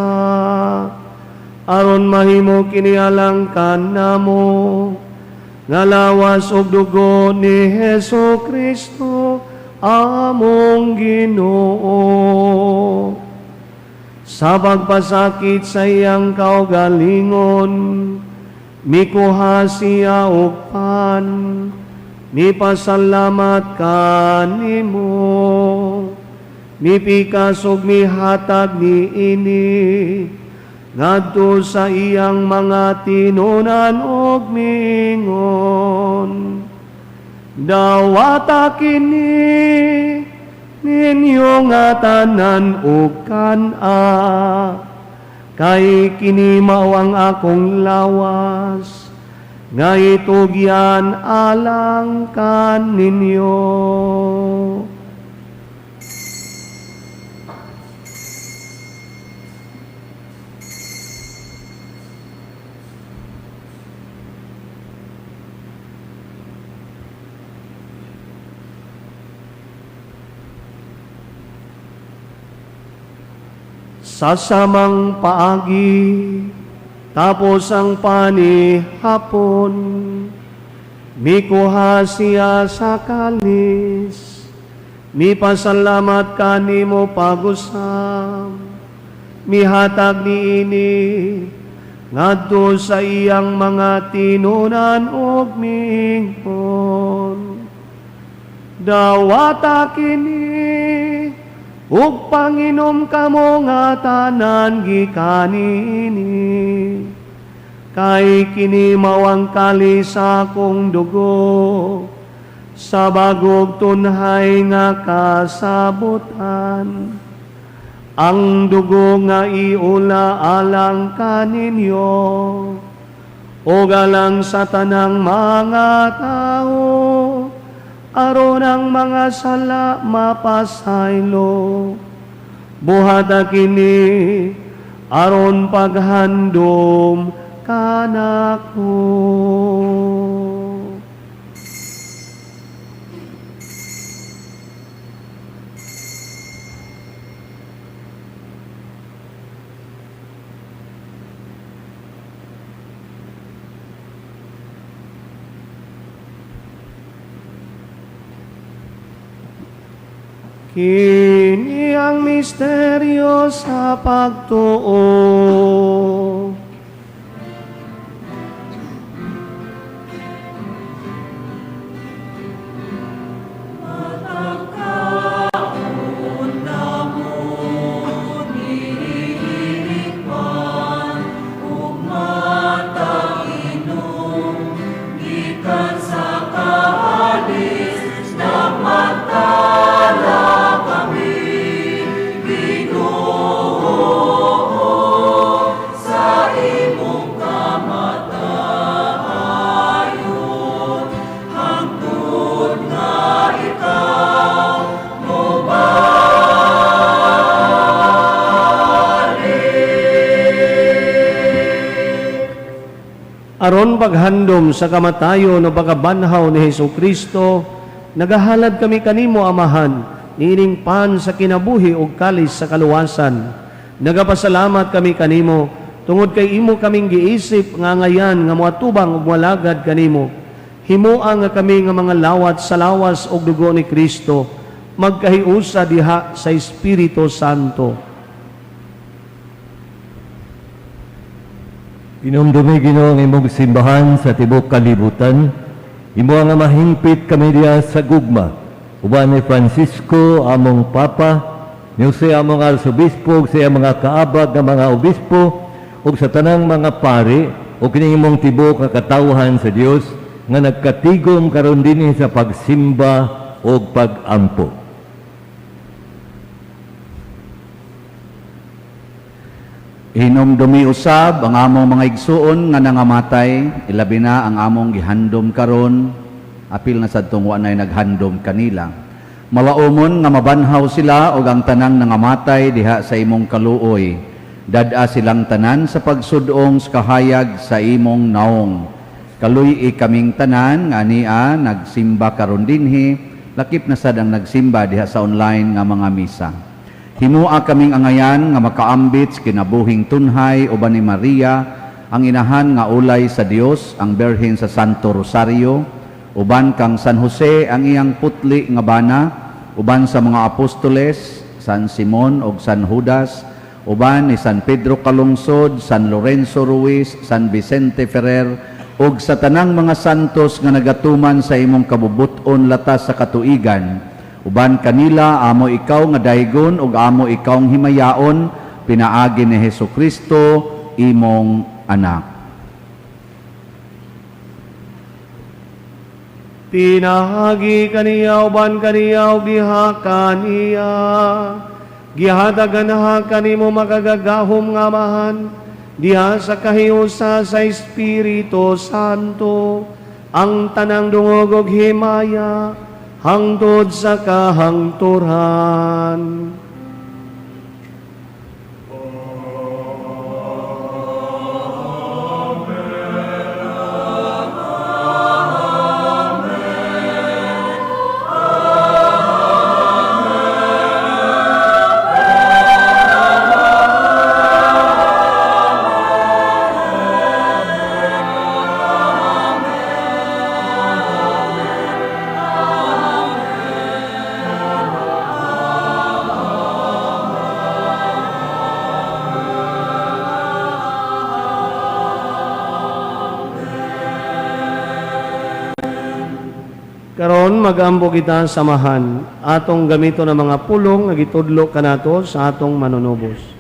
aron mahimo kini alang kanamo nga lawas ug dugo ni Hesus Kristo among Ginoo. Sa pagpasakit sa iyang kaugalingon, mikuha siya og pan, mipasalamat kanimo, mipikas ug mihatag niini ngadto sa iyang mga tinunan ug miingon: "Dawata kini ninyo nga tanan ug kan-a, kay kini mao ang akong lawas nga itugyan alang kaninyo." Sa samang paagi, tapos ang panihapon, mikuha siya sa kalis, mipasalamat kanimo pag-usab, mihatag niini ngadto sa iyang mga tinunan ug miingon: "Dawata kini ug panginom kamo nga tanan gikan niini, kay kini mao ang kalis sa akong dugo sa bagong tunhay nga kasabutan, ang dugo nga iula alang kaninyo ug alang sa tanang mga tawo, aron ang mga sala mapasaylo. Buhata kini aron paghandom kanako." Kini ang misteryo sa pagtuo. Aron paghandom sa kamatayon o pagkabanhaw ni Hesus Kristo, nagahalad kami kanimo, Amahan, niining pan sa kinabuhi ug kalis sa kaluwasan. Nagapasalamat kami kanimo tungod kay imo kaming giisip nga ngayan nga moatubang ug moalagad kanimo. Himoa nga kami nga mga lawat sa lawas ug dugo ni Kristo magkahiusa diha sa Espiritu Santo. Hinumdumi, Ginoo, ang imong simbahan sa tibuok kalibutan. Himoa nga mahingpit kami diha sa gugma uban ni Francisco among Papa, ni Jose among Arsobispo, ug sa iyang mga kaabag nga mga obispo, ug sa tanang mga pari, ug kining imong tibuok nga katawhan sa Dios nga nagkatigom karon dinhi sa pagsimba ug pagampo. Hinumdumi usab ang among mga igsuon nga nangamatay, ilabi na ang among gihandom karon, apil na sadtong wa nay naghandom kanila. Malaumon nga mabanhaw sila og ang tanang nangamatay diha sa imong kaluoy. Dad-a silang tanan sa pagsudong sa kahayag sa imong naong. Kaluy-i kaming tanan nga ania nagsimba karon dinhi, lakip na sad ang nagsimba diha sa online nga mga misa. Himua kaming angayan nga makaambit sa kinabuhing tunhay uban ni Maria, ang inahan nga ulay sa Dios, ang Birhen sa Santo Rosario, uban kang San Jose ang iyang putli nga bana, uban sa mga apostoles, San Simon ug San Judas, uban ni San Pedro Calungsod, San Lorenzo Ruiz, San Vicente Ferrer, ug sa tanang mga santos nga nagatuman sa imong kabubut-on latas sa katuigan. Uban kanila amo ikaw nga daygon ug amo ikaw ang himayaon, pinaagi ni Hesukristo imong anak. Pinaagi kaniya uban kaniya ug diha kaniya, gihatagan ha kanimo makagagahom nga Amahan diha sa kahiusa sa Espiritu Santo ang tanang dungog ug himaya hangtod sa kahangturan. Karon magambo kita samahan atong gamito ng mga pulong nga gitudlo kanato sa atong manunubos.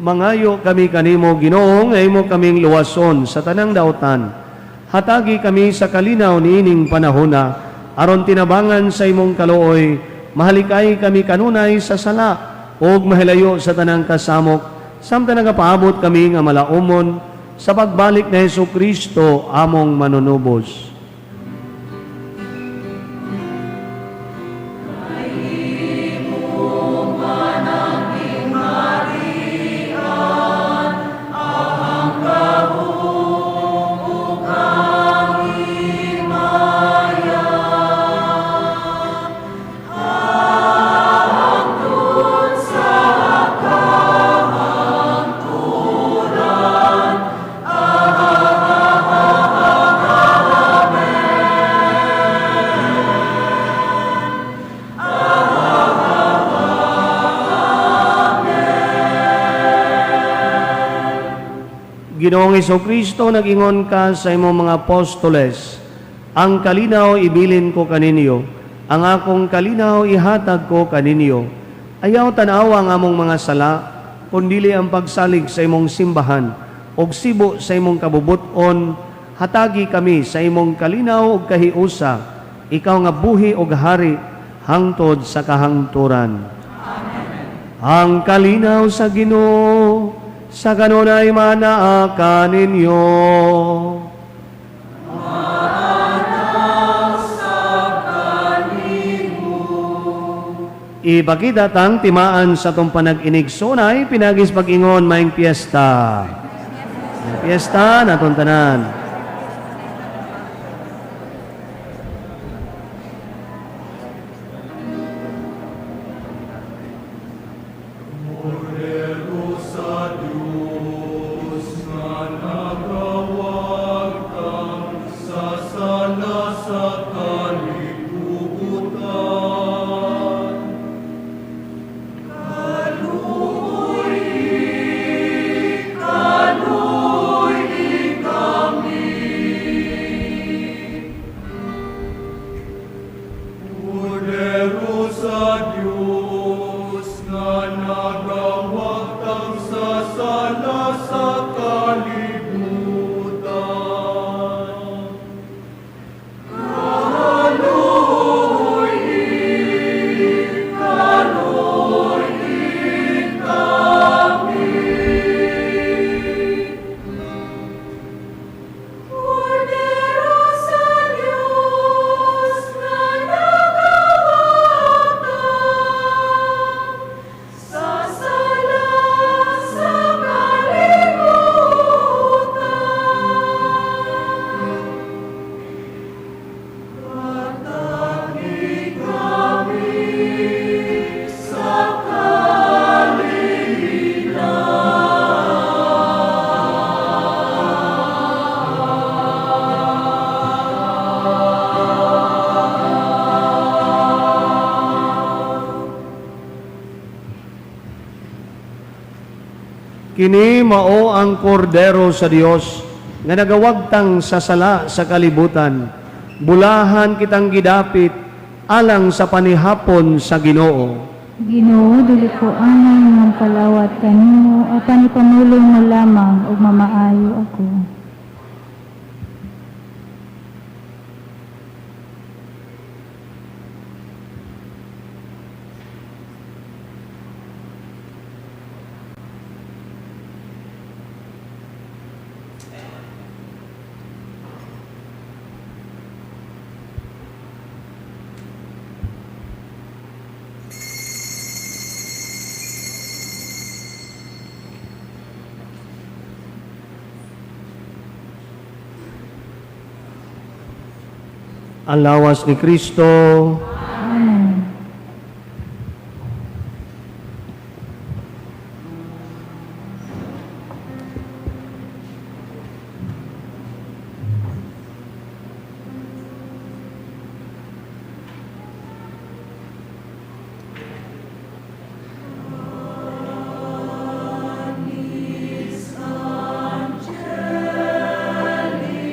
Mangayo kami kanimo, Ginoo, nga imo kaming luwason sa tanang dautan. Hatagi kami sa kalinaw niining panahona, aron tinabangan sa imong kaluoy, mahalikay kami kanunay sa sala, ug mahilayo sa tanang kasamok, samtang nagapaabot kami nga malaumon sa pagbalik ni Hesukristo among manunubos. Ginoong Kristo, nag-ingon ka sa imong mga apostoles, "Ang kalinaw ibilin ko kaninyo, ang akong kalinaw ihatag ko kaninyo. Ayaw tanawa ang among mga sala, kundili ang pagsalig sa imong simbahan, ug sibo sa imong kabubut-on, hatagi kami sa imong kalinaw ug kahiusa, ikaw nga buhi ug hari hangtod sa kahangturan." Ang kalinaw sa Ginoo sa kanunay manaa kaninyo. Ipakita tang timaan sa atong panag-inigsoonay, pinaagi sa pag-ingon, "Maayong piyesta." Maayong piyesta natong tanan. Kordero sa Diyos nga nagawagtang sa sala sa kalibutan. Kaluoy, kaluoy kami. Kordero sa Diyos nga nagawagtang sa sala sa kalibutan. Kaluoy, kaluoy kami. Kordero sa Diyos nga nagawagtang sa sala sa kalibutan. Hatagi kami sa kalinaw. Kini mao ang kordero sa Dios nga nagawagtang sa sala sa kalibutan. Bulahan kitang gidapit alang sa panihapon sa Ginoo. Ginoo, dili ko anay mopalawat kanimo, apan ipamulong mo lamang ug mamaayo ako. Ang lawas ni Kristo. Amen.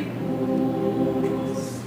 Angelicus.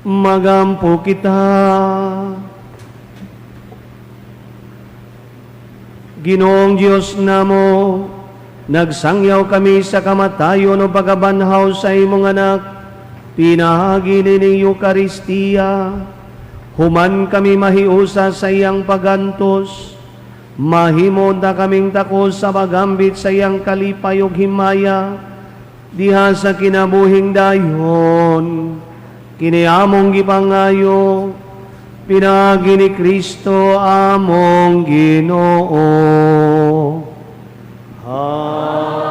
Magampo kita. Ginoong Diyos namo, nagsangyaw kami sa kamatayon o pagkabanhaw sa imong anak, pinaagi ni Eukaristiya. Human kami mahiusa sa iyang pagantos, mahimo ta kaming takos sa pagambit sa iyang kalipay ug himaya, diha sa kinabuhing dayon, kini among gipangayo, pinaagi ni Kristo among Ginoo. Amen.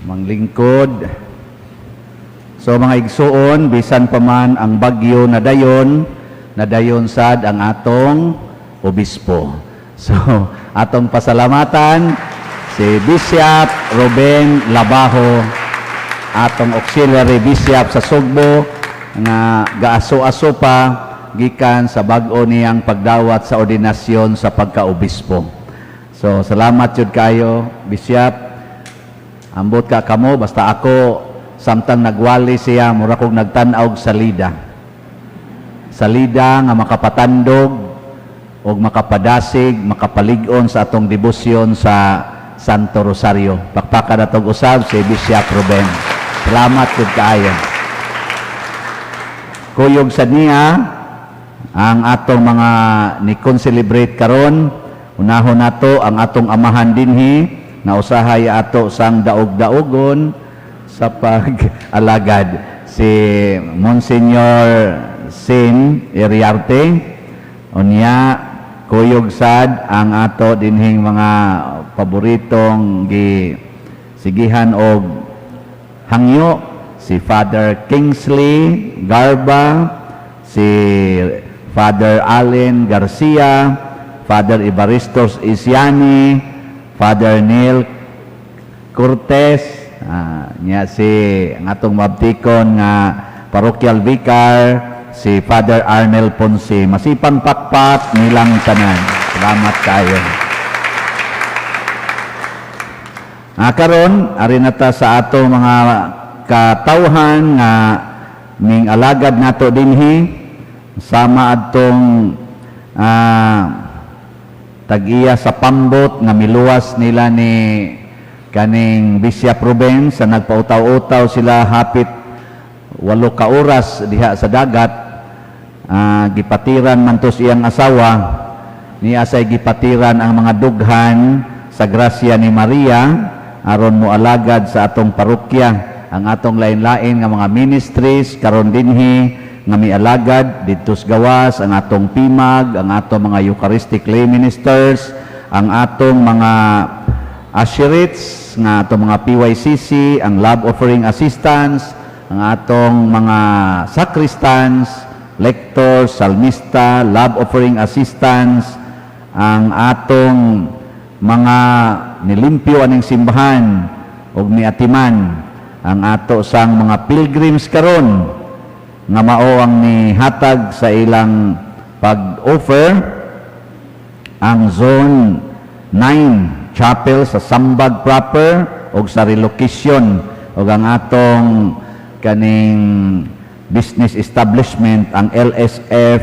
Manglingkod. So mga igsuon, bisan pa man ang bagyo nadayon, nadayon sad ang atong obispo. So atong pasalamatan si Bishop Ruben Labajo, atong auxiliary bishop sa Sugbo nga gaaso-aso pa gikan sa bag-o niyang pagdawat sa ordinasyon sa pagkaobispo. So salamat jud kayo, Bishop. Ambot ka kamo, basta ako samtang nagwali siya mura kog nagtan-aw og salida. Salida nga makapatandog og makapadasig, makapalig-on sa atong debosyon sa Santo Rosario. Pakpakan natong usab si Bishop Ruben. Salamat jud kaayo. Kuyog sa niya ang atong mga ni-concelebrate karon, unahon nato ang atong amahan dinhi na usahay ato sang daog-daogon sa pag-alagad, si Monsignor Sin Iriarte. Unya kuyog sad ang ato dinhing mga paboritong gi sigihan og hangyo, si Father Kingsley Garba, si Father Allen Garcia, Father Evaristos Isiani, Father Neil Cortez, nya si ang atong mabtikon nga parochial vicar, si Father Arnel Ponce. Masipang pakpak nilang tanan. Salamat kayo. Karon ari na ta sa ato mga katawhan nga ning alagad nato dinhi, sama adtong tag-iya sa pambot nga miluwas nila ni kaning Bishop Ruben sa nagpautaw-utaw sila hapit 8 ka oras diha sa dagat. Gipatiran man to siyang asawa, niya say gipatiran ang mga dughan sa grasya ni Maria aron moalagad sa atong parokya, ang atong lain-lain nga mga ministries karon dinhi nga mialagad didto sa gawas, ang atong PIMAG, ang atong mga Eucharistic lay ministers, ang atong mga usherates, nga atong mga PYCC, ang love offering assistants, ang atong mga sacristans, lectors, salmista, love offering assistants, ang atong mga nilimpyo aning simbahan og niatiman, ang ato sang mga pilgrims karon nga mao ang nihatag sa ilang pag-offer, ang Zone 9 Chapel sa Sambag proper og sa relocation, og ang atong kaning business establishment, ang LSF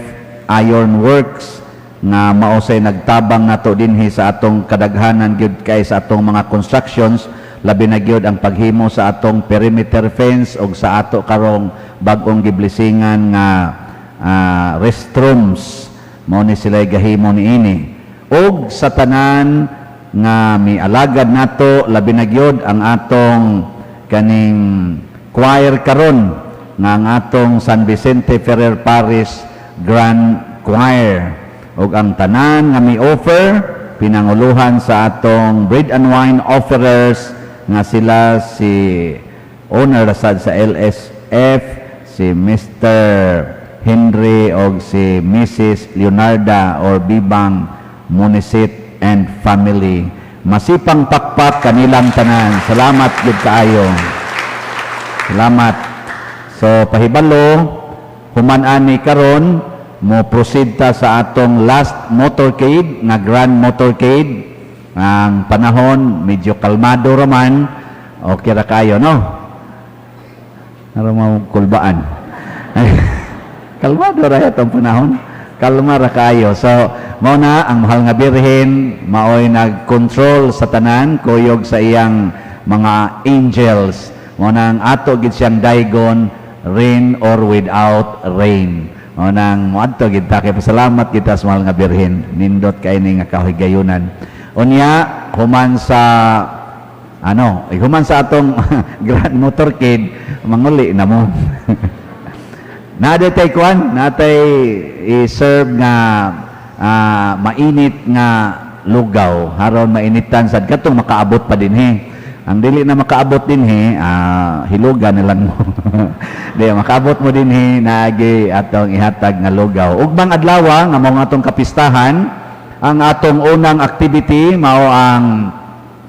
Iron Works nga mao say nagtabang nato dinhi sa atong kadaghanan gyud kay sa atong mga constructions, labi na gyud ang paghimo sa atong perimeter fence og sa ato karong bag-ong giblesingan nga restrooms, mao ni sila gahimo niini. Og sa tanan nga mialagad nato, labi na gyud ang atong kaning choir karon nga ang atong San Vicente Ferrer Parish Grand Choir, ug ang tanan nga mi-offer pinanguluhan sa atong bread and wine offerers nga sila si owner sad sa LSF, si Mr. Henry og si Mrs. Leonarda or Bibang Munisit and family. Masipang pakpak kanilang tanan. Salamat gid kaayo. Salamat. So pahibalo human ani karon Mo proceed ta sa atong last motorcade nga grand motorcade. Ang panahon medyo kalmado raman, okay ra kayo, no? Aron mo kulbaan. Kalmado ra atong panahon. Kalma ra kayo. So, mao na ang mahal nga Birhen, maoy nag-control sa tanan, kuyog sa iyang mga angels. Mao na ang ato gid siyang daygon, rain or without rain. Mao nang moadto gid ta kay pasalamat kita sa mahal nga Birhen. Nindot kay ni nga kahigayunan. Unya human sa ano, human sa atong grand motorcade, manguli na mo. Naa tay kuan, natay i-serve nga mainit nga lugaw. Haron mainitan sad katong makaabot pa dinhi. Ang dili na makaabot dinhi, hilugan na lang mo. Di makaabot mo dinhi, naagi atong ihatag nga lugaw. Ugmang adlaw nga mao atong kapistahan, ang atong unang activity mao ang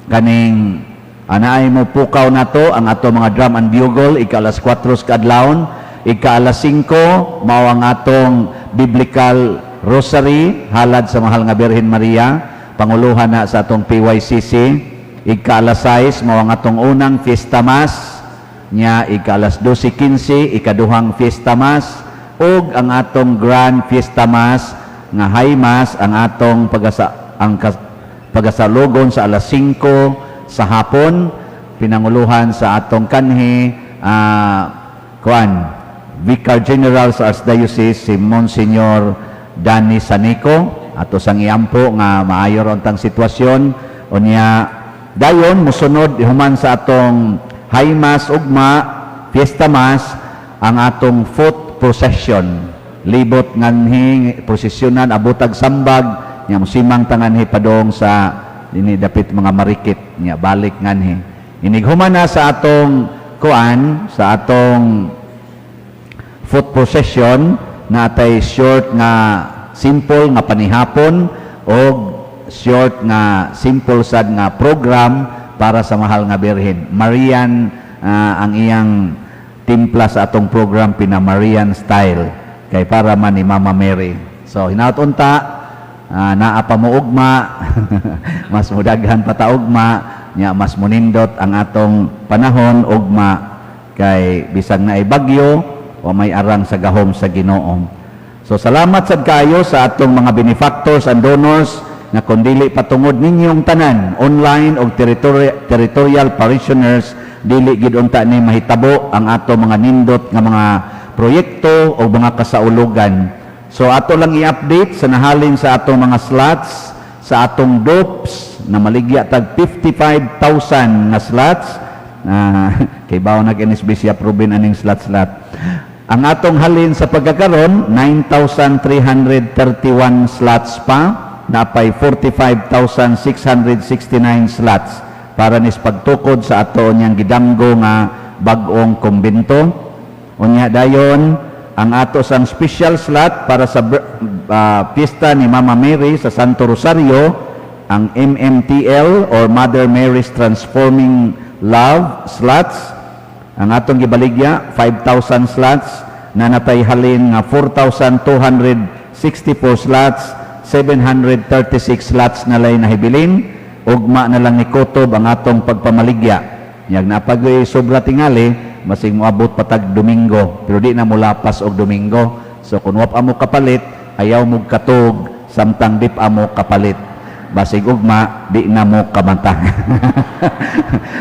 kaning anaay mo pukaw nato ang ato mga drum and bugle ika alas 4 kaadlawon. Ika alas 5 mao ang atong biblical rosary halad sa mahal nga Birhen Maria, panguluhan na sa atong PYCC. Ika alas 6 mao ang atong unang fiesta mass nya. Ika alas 12:15 ikaduhang fiesta mass ug ang atong grand fiesta mass nga high mass ang atong pagasa ang pagasalugon sa alas 5 sa hapon, pinanguluhan sa atong kanhi kuan Vicar General sa Archdiocese, si Monsignor Danny Sanico. Ato sang iampo nga maayo ra untang sitwasyon. Unya dayon musunod human sa atong high mass ugma, fiesta mass, ang atong foot procession libot nganhi prosesyonan abotag sambag nya musimang tanganhi padong sa dinhi dapit mga Marikit nya balik nganhi. Inig human na sa atong kuan, sa atong foot procession, natay short nga simple nga panihapon o short nga simple sad nga program para sa mahal nga Birhen. Marian ang iyang timpla sa atong program, pina Marian style kay para man ni Mama Mary. So hinaut unta naa pa mo ugma, mas mudaghan pa ta ugma nya, mas munindot ang atong panahon ugma kay bisag naay bagyo o may arang sa gahom sa Ginoo. So salamat sad kayo sa atong mga benefactors and donors nga kun dili patungod ninyong tanan, online og territorial parishioners, dili gid unta ni mahitabo ang ato mga nindot nga mga proyekto o mga kasaulugan. So ato lang i-update sa nahalin sa atong mga slots sa atong dopes na maligya tag 55,000 nga slots. Kay bawo nag NSB siya proven aning slot-slot. Ang atong halin sa pagkakaron, 9,331 slots pa, napay 45,669 slots para nis pagtukod sa ato niyang gidamgo nga bag-ong kumbento. Unya dayon ang ato sang special slot para sa pista ni Mama Mary sa Santo Rosario, ang MMTL or Mother Mary's Transforming Love slots, ang atong gibaligya 5,000 slots na natay halin nga 4,264 slots, 736 slots na lay nahibilin. Ugma na lang ni kutob ang atong pagpamaligya. Yag napagoy sobra tingali, masing moabot patag Domingo, pero di na mulapas og Domingo. So kung wa pa mo kapalit, ayaw mo katug samtang di pa mo kapalit, basig ugma di na mo kamata.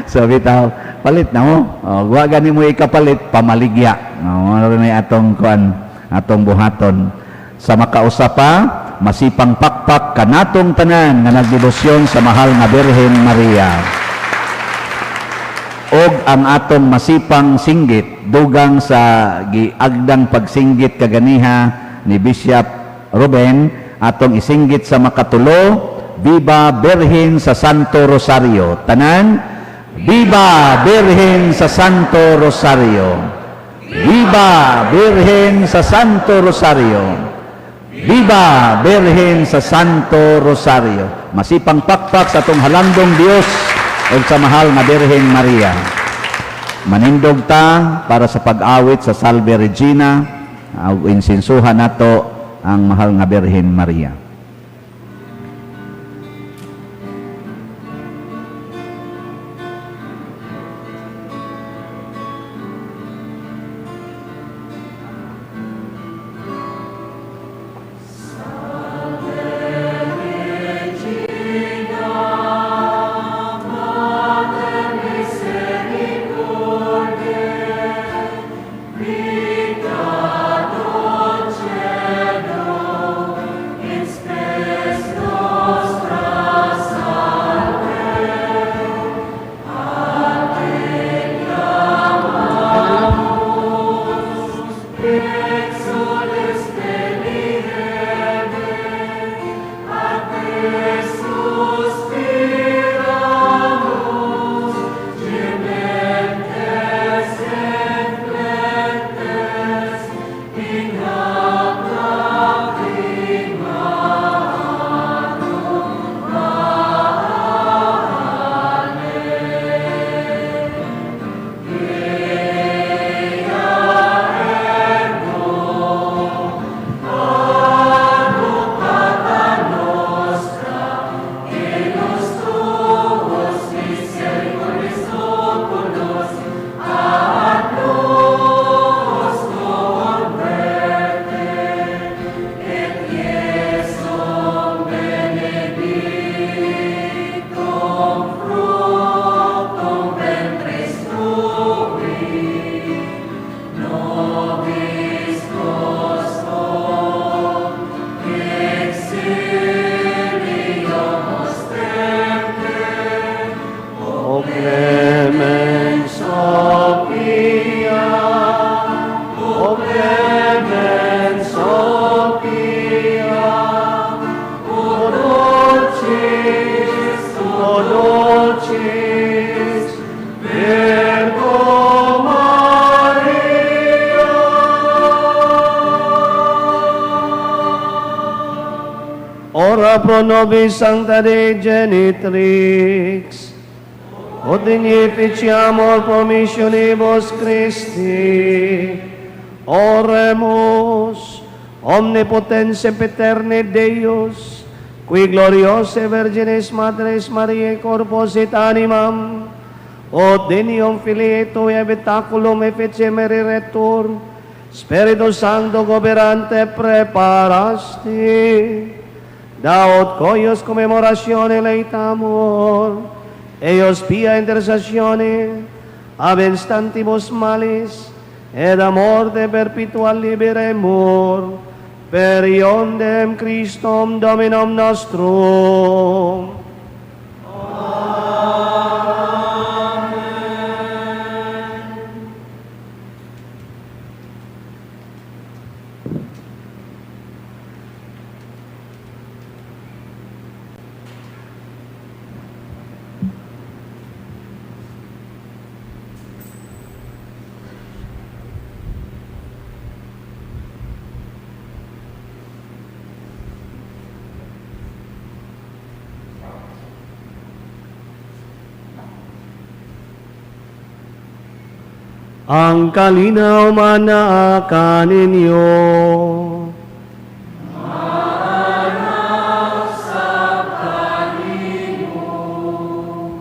So bitaw palit na mo. Oh, wa gani mo ikapalit, pamaligya. Oh, ano na atong kuan, atong buhaton sa makausa pa. Masipang pakpak kanatong tanan nga nagdebosyon sa mahal nga Birhen Maria og ang atong masipang singgit dugang sa giagdang pagsinggit kaganiha ni Bishop Ruben, atong isinggit sa makatulo, Viva Birhen sa Santo Rosario. Tanan, Viva Birhen sa Santo Rosario. Viva Birhen sa Santo Rosario. Viva Birhen sa Santo Rosario. Masipang pakpak sa atong halandong Dios ug sa mahal nga Birhen Maria. Manindog ta para sa pag-awit sa Salve Regina, insinsuhan nato ang ang mahal nga Birhen Maria. O clemens Sophia, O clemens Sophia, O dulcis, O dulcis, Virgo Maria. Ora pro nobis sancta Dei genitrix, ut dignificiamur promissionibus Christi. Oremus, omnipotens sempiterne Deus, qui gloriosae Virginis Matris Mariae corpus et animam, ut dignum Filii tui habitaculum effice meriretur, Spiritu Sancto cooperante preparasti, da ut cuius commemoratione laetamur, eius pia intercessione, ab instantibus malis, et a morte perpetua liberemur, per eundem Christum Dominum nostrum. Ang kalinaw manaa kaninyo.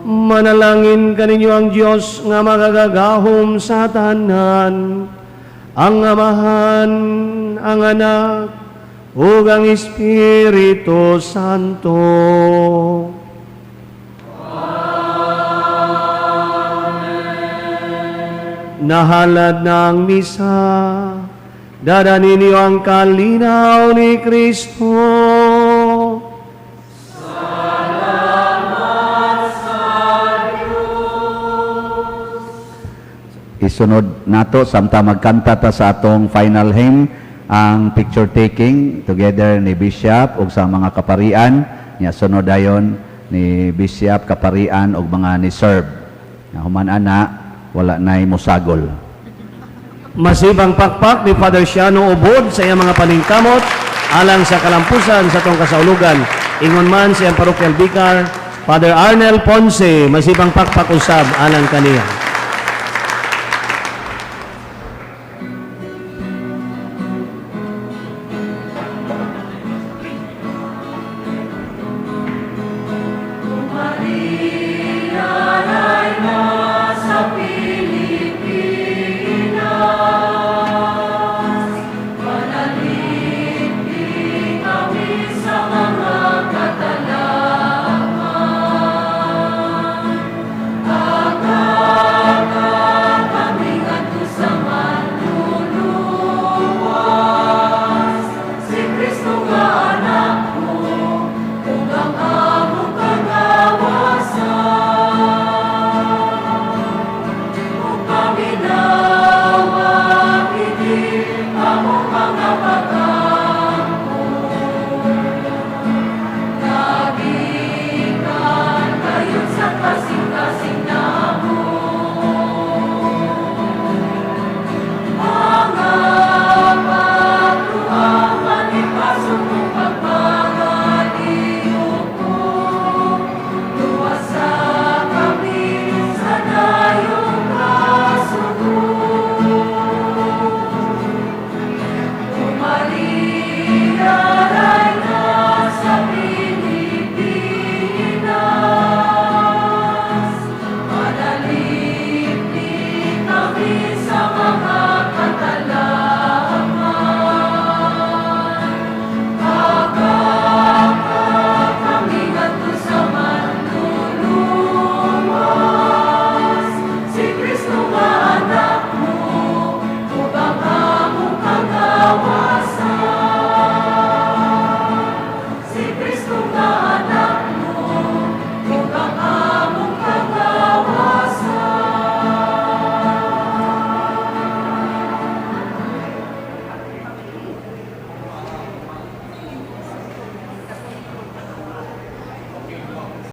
Manalangin kaninyo ang Dios nga makagagahom sa tanan, ang Amahan, ang Anak, ug ang Espiritu Santo. Nahalad na ang misa, dada ninyo ang kalinaw ni Kristo. Isunod nato samtang magkanta ta sa atong final hymn ang picture taking together ni Bishop ug sa mga kaparian nya, sunod dayon ni Bishop, kaparian ug mga ni serve. Nya human ana, wala nay musagol. Masibang pakpak ni Father Siano Ubod sa iyang mga paningkamot alang sa kalampusan sa atong kasaulugan. Ingon man sa iyang parochial vicar, Father Arnel Ponce, masibang pakpak usab alang kaniya.